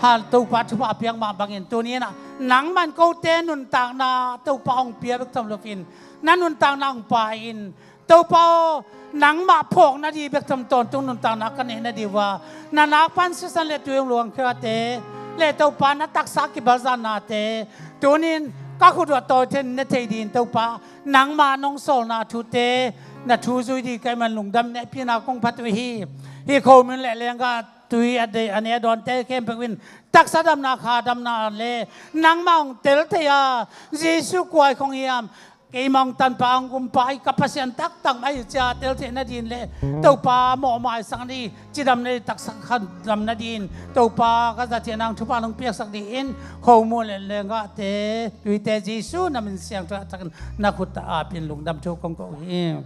hal Topa thupha a piak mah bangin tuninah nangman kote nuntakna Topa hong pia bek tham loin na nuntakna hong pia in Topa aw, nangmah phawkna dih bek tham tawntung nuntakna ka neihna dih uh a, na nakpan sisan le tui hong luangkhiate le Topa na taksa kibalzanate tunin ka khut uh a tawi then ne thei dih in Topa nangmah nong sawlna thute na thu zui dih ka hih man lungdam nehpihna kong phat uh hi. Hih ko mun le lengka tui a dei a ne a dawnte khempeuh in taksa damna kha damna le nangmah hong tel thei a Jesuh kua i khong hiam. Keimah hong tanpa hong gumpa hi ka Pasian taktak mah hi cia tel theihna dingin le Topa mawhmaisakna ding cidamna ding taksa kha damna dingin Topa ka za theihna hong thupha hong piaksak dingin homun le lenggahte tuite Jesuh na min siangtho a takin na khut ah apin lungdam thu kong ko hi.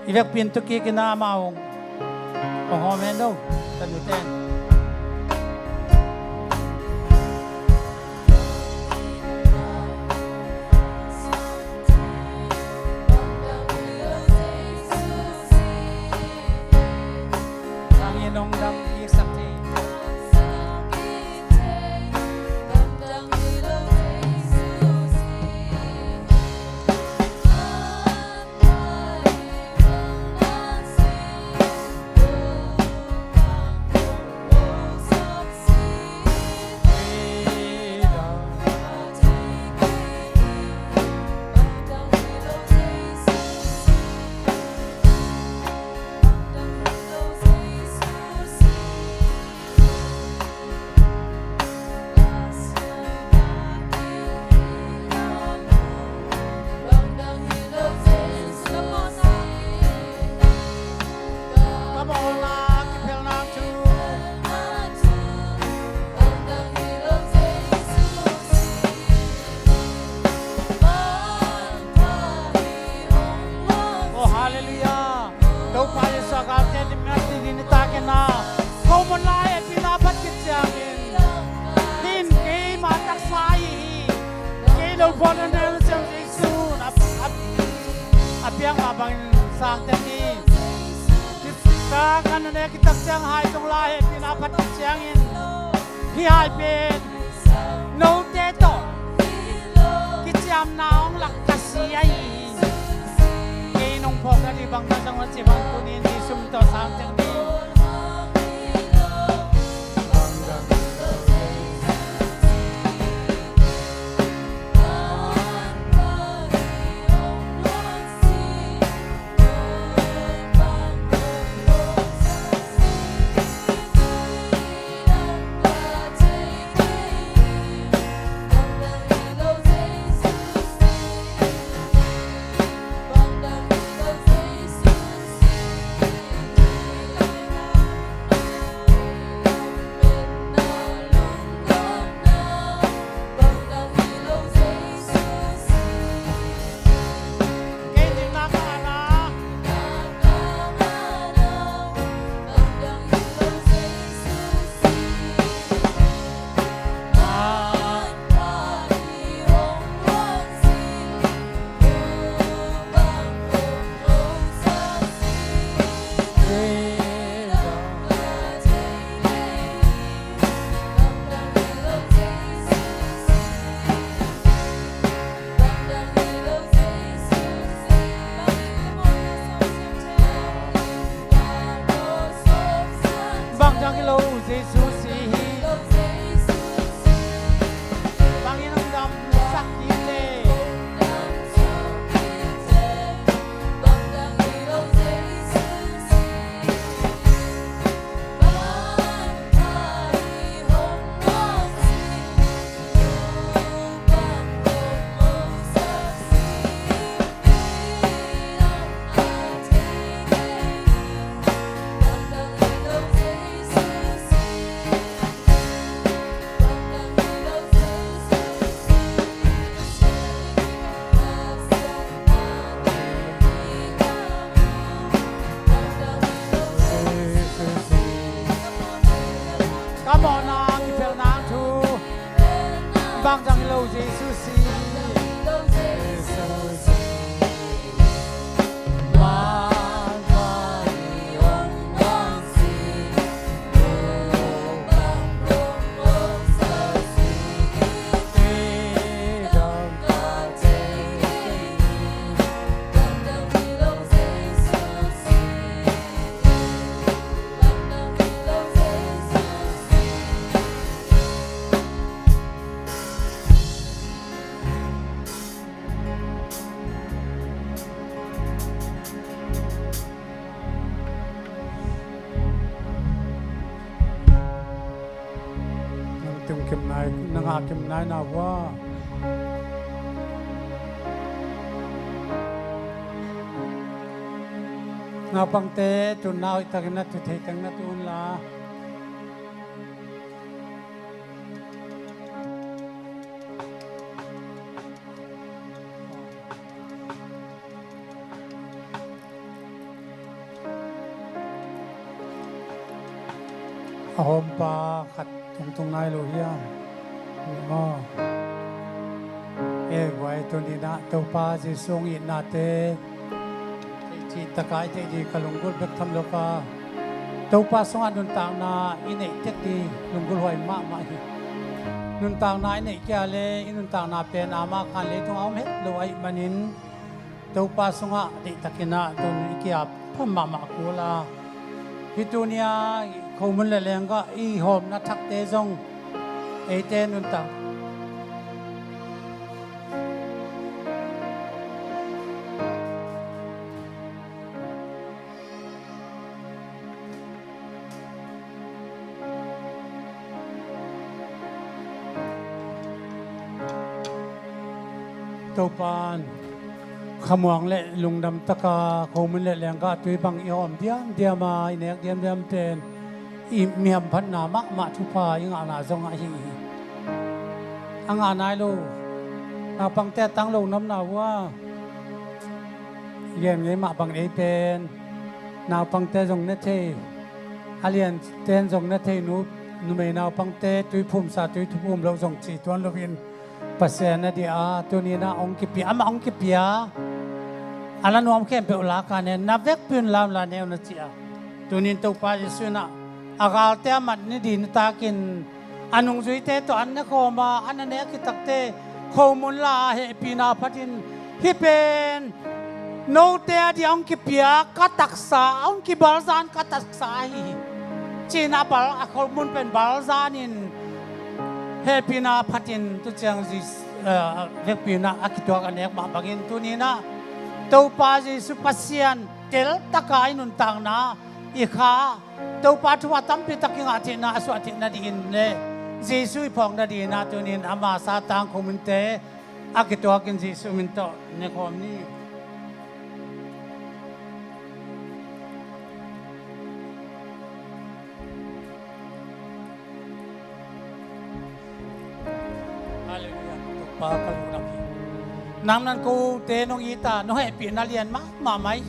I vekpi in tu kik in amau hong hawm hen lo. Ka nute. Nang in hong dam kik sak thei. Nitak in ah, ko mun lai hehpihna phat khit ciangin, hih in keima taksa ahi hi. Kei lo pawlna neu na siam Jesu in a, a, a piak mah bangin sang teng hi. Nitak kan na nek khit tak ciang hai zong lai hehpihna phat khit ciangin, hih hai pen note tawh kiciamna hong lak ka si ahi hi. Kei nong phawk na dih bang na zong na ci bang tuni in Jesu min tawh sang teng ding. Bangdang hi lo, Jesu si hi. Bangin hong damsak ding le. Ka mawhna kipelhna thu. Bangdang hi lo, Jesu si. Nang tungkim nai, nang hakim nai na hua. Naupangte tunna hoih takin na tu thei teng na tu unla. A hawmpa khat tungtung nai lo hiam? Ni maw? E guai, tuni-in ah Topa Jesu hong itnate theih cih takin i theih ding ka lunggulh bek tham lo ka. Topa sungah nuntakna i neih tek ding lunggulh huai mahmah hi. Nuntakna i neih kei a leh i nuntakna pen amah khan leitungah om het lo ahih manin Topa sungah deihtakin ah tun i ki-ap pha mahmah kul a. Hih tuni-a khomun le lenggah i hawmna thakte zong eite nuntak Topa'n khamuang le lungdam takin khomun le lenggah tui bang i hawm diamdiam a, i nek diamdiam pen i mi hamphatna mahmah thupha i ngahna zong ahi hi. A ngah nai lo naupangte a tang lo na om na uh a, gen ngei mah bang ei pen naupangte zong ne thei. A lianten zong na thei, nu, numei naupangte tuiphumsa, tuithuphum loh zong ci tuan loin Pasian na dia, tuni-in ah hong kipia, amah hong kipia. A la nuam khempeuh lak a ne, na vekpi un lam la ne uh na ci a. Tuni-in Topa Jesuh in ah a galte a mat ni ding nitakin a nungzuite tawh an ne khawm a, an a nek khit takteh khomun la a hehpihna phatin, hih pen note a dia hong kipia ka taksa, hong kibalzan ka taksa ahi hi, ci-in ah bal, a khomun pen balzanin hehpihna phatin tu ciang Jes-, eh, vekpi-in ah a kituak a nek mah bangin tuni-in ah Topa Jesuh Pasian teltaka i nuntakna, i kha, Topa thupha tampi tak i ngah theihna, a suah theih nadingin le Jesuh i phawk nadingin ah tuni-in ama satang khomunte a kituakin Jesuh min tawh ne khawm ni. Halleluiah. Topa ka lungdam hi. Nang nan kote nong it a, nong hehpihna lian mahmah mai.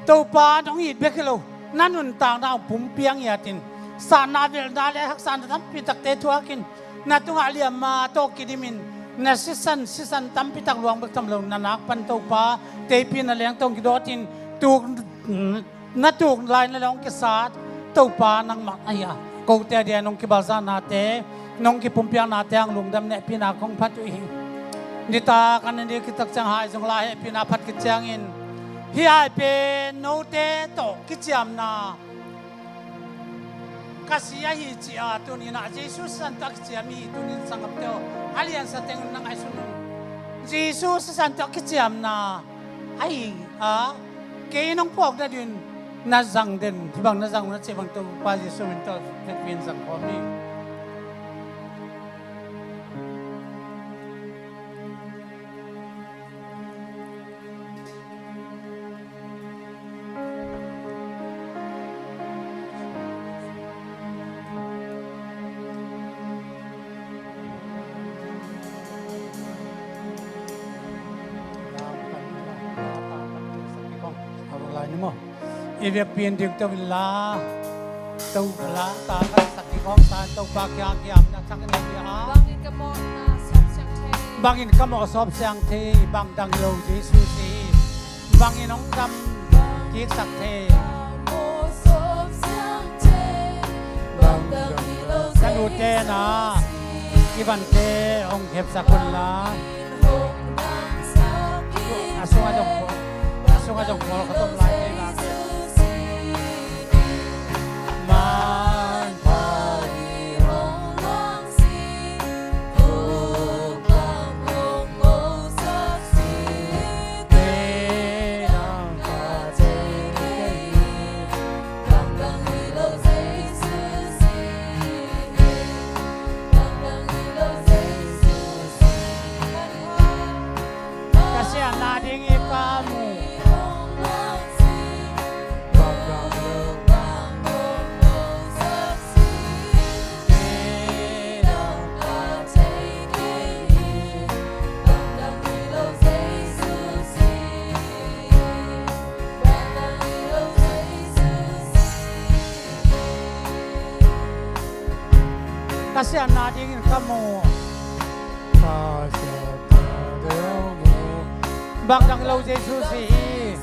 Topa nong it bek hi lo, na nuntakna hong pumpiang hi atin, satna velna le haksatna tampi takte thuakin, na tungah liamma tawh kidimin, na sisan, sisan tampi tak luang bek tham lo, na nak pan Topa teipi na lengtong kidawtin, tuk, na tuk lai na le hong kisat Topa nangmah ahi a, kote a dia nong kibalzanate, nong kipumpiaknate hang lungdam, hehpihna kong phat uh hi. Nitak an ni khit tak ciang hai zong la hehpihna phat khit ciangin, hih hai pen note tawh kiciamna ka si ahi ci a, tuni-in ah Jesuh sisan tawh a kiciam hi. Tuni-in sanggamte aw, a liansa teng un na ngaihsun un. Jesuh sisan tawh a kiciamna ahi a, kei nong phawk nadingin na zang den, hih bang na zang uh na cih bang Topa Jesuh min tawh vekpi-in zang khawm ni. I vekpi-in ding to inla, Topa la ta kan sak ding hong ta, Topa kiang kiam na thak in a bia a. Bangin ka mawh na sawp siang thei. Bangin ka mawh sawp siang thei, bang dang hi lo Jesuh si. Bangin hong dam kiksak thei. Ka nute na, i vante hong hepsak un la. A sungah zong pawl, a sungah zong pawl ka tom lai kei la. Ka siatna ding hi ka mu. Ka siatna dingin ka mu. Bang dang lo Jesuh si hi.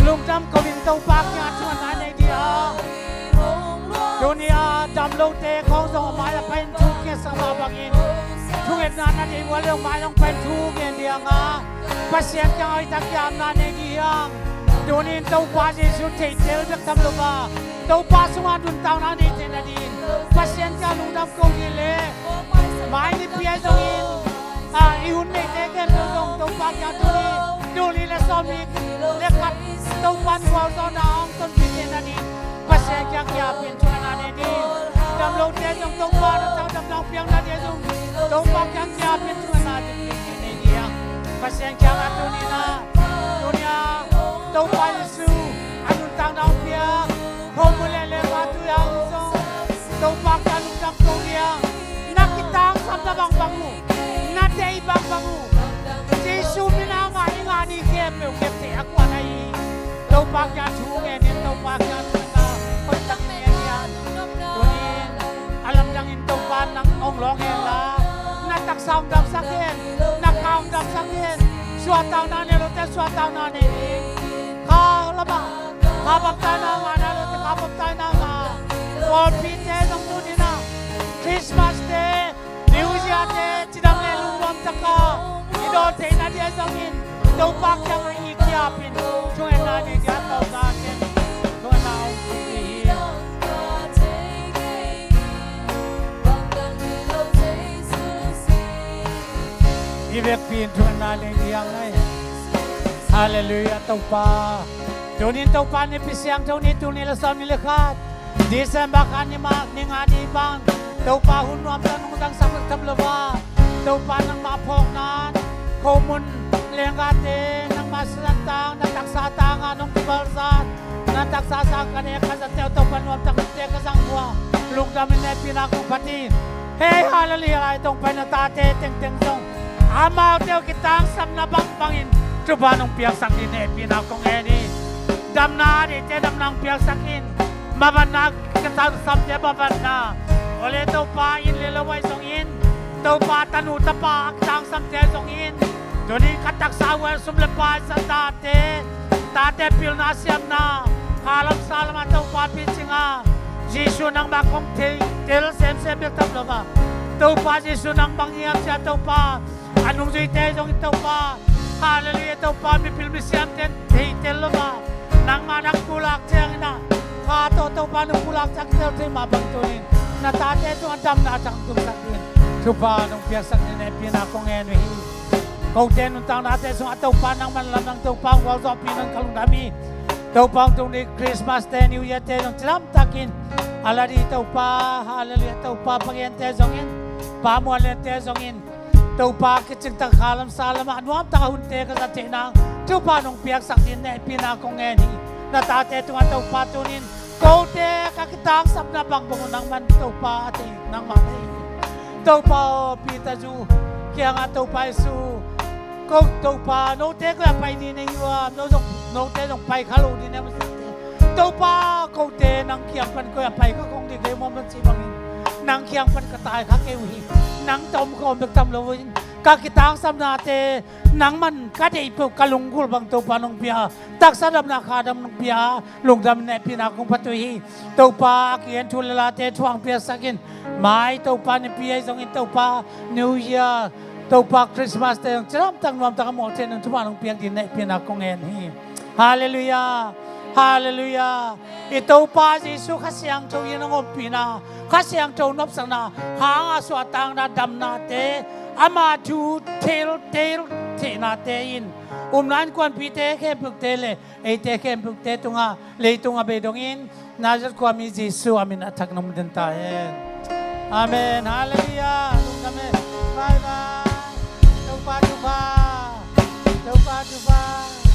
Lungdam ko in Topa kiang thungetna nei dih a. Tuni a dam lote khawng zong a mai a pai in thu ngetsak mah bangin, thungetna na deih uh a leh mai zong pai in thu ngen dih a, Pasian kiang a hoihtak kiamna nei dih hiam? Tuni in Topa Jesuh theihtel bek tham lo a, Topa sungah nuntakna nei theih nadingin Pasian kiang lungdam ko dih leh, mai nipi ahi zongin, a, i hun neite khempeuh zong Topa kiang tuni, tul nih le sawmnih le khat Topa in gualzawhna hong tonpih theih nadingin Pasian kiang kiapin thungetna nei dih. Dam lote zong Topa na tang dam nang piakna dih zong Topa kiang kiapin thungetna nei dih. Pasian kiang a tuni na, tuni a Topa Jesuh a nuntakna hong piak, khomun le lema tui hang zong Topa kiang lungdam ko dih a. Na kitangsap Na bangbang uh, na tei bangbang uh, Jesu min a ngah i ngah ni khempeuh kepte a kuan ahi hi. Topa kiang thu ngen in, Topa kiang thu ngen a, hoih takin ngen hiam? Tunin a lamdangin Topa nang hong lawng hen la, na taksa hong damsak hen, na kha hong damsak hen. Suahtakna nei lote suahtakna nei ding. Kha lamah kha baptaina ngah na lote kha baptaina ngah. Pawlpite zong tunin ah Christmas te, New Year te cidam le lungnuam taka i dawn theihna dia zongin Topa kiangah i kiapin thungetna nei dia Topa ken thungetna hong pia hi. I vekpi in thungetna nei dia ngai. Halleluiah Topa. Tunin Topa nipi siangtho ni, tul nih le sawmnih le khat December kha ni nga ni bang Topa hun nuamtak nungdang sak bek tham lo a, Topa nangmah phawknan khomun lenggahte nangmah sisan tang, na taksa tangah nong kibalzat, na taksa sang ka nek ka zatte uh Topa nuamtak nungte ka zang uh a, lungdamin hehpihna kong phat hi. Hei, halleluiah, lai tong pai na tate tengteng zong amaute uh kitangsapna bangbangin thupha nong piaksak dingin hehpihna kong ngen hi. Damna a deihte damna hong piaksak in, mavanna kitangsapte mavanna, awle Topa in le lo ahi zongin, Topa tanu tapa a kitangsapte zongin, tunin ka taksa uh a sum le pai sa tate, tate pilna siamna, kha lam sa lamah Topa picinga, Jesu nangmah kong thei tel semsem bek tham lo a, Topa Jesu nang bang hiam cia Topa a nungzuite zongin Topa, halleluiah Topa mipil misiamte thei tel lo a, nangmah nang pulak ciangin ah kha tawh Topa nong pulak ciang tel thei mah bang tunin na tate tungah damna thak tungsak dingin thupha nong piaksak dingin hehpihna kong ngen uh hi. Kote nuntaknate sungah Topa nangman lamdang Topa hong gualzawhpih nong ka lungdam hi. Topa hong tung ding Christmas te New Year te zong cidamtakin a la ding Topa, halleluiah Topa, Pa Gente zongin, Pa Muan Lente zongin Topa kicingtak kha lam sa lamah nuamtak a hunte ka zat theih nang thupha nong piaksak dingin hehpihna kong ngen hi. Na tate tungah Topa tunin kote ka kitangsapna bangbang uh nangman Topa a thei nangmah thei hi. Topa aw, Peter zu kiangah Topa Jesu, ko Topa note koi a pai ding na hi uh a, no zong note zong pai kha lo ding na hi uh a, Topa kote nang kiang pan koi a pai kha kong ding kei maw man ci bangin nang kiang pan ka tai kha kei uh hi. Nang tawh om khawm bek tham lo in ka kitangsapnate nangman ka deih peuh ka lunggulh bang Topa nong pia, taksa damna kha dam nong pia, lungdam hehpihna kong phat uh hi. Topa a kigen thu le late thuang piaksak in, mai Topa nipi ahi zongin Topa New Year, Topa Christmas te zong cidamtak nuamtak a muak theih nung thupha nong piak dingin hehpihna kong ngen hi. Halleluiah. Halleluiah. I Topa Jesu Kha Siangtho in hong ompihna, Kha Siangtho nopsakna hanga suahtakna damnate, ama thu thei tel theihnate in upna innkuanpihte khempeuhte le eite khempeuhte tungah leitung a bei dongin Nazareth khuami Jesu a min a thak nong den ta hen. Amen. Halleluiah. Lungdam e. Bye bye. Topa thupha. Topa thupha.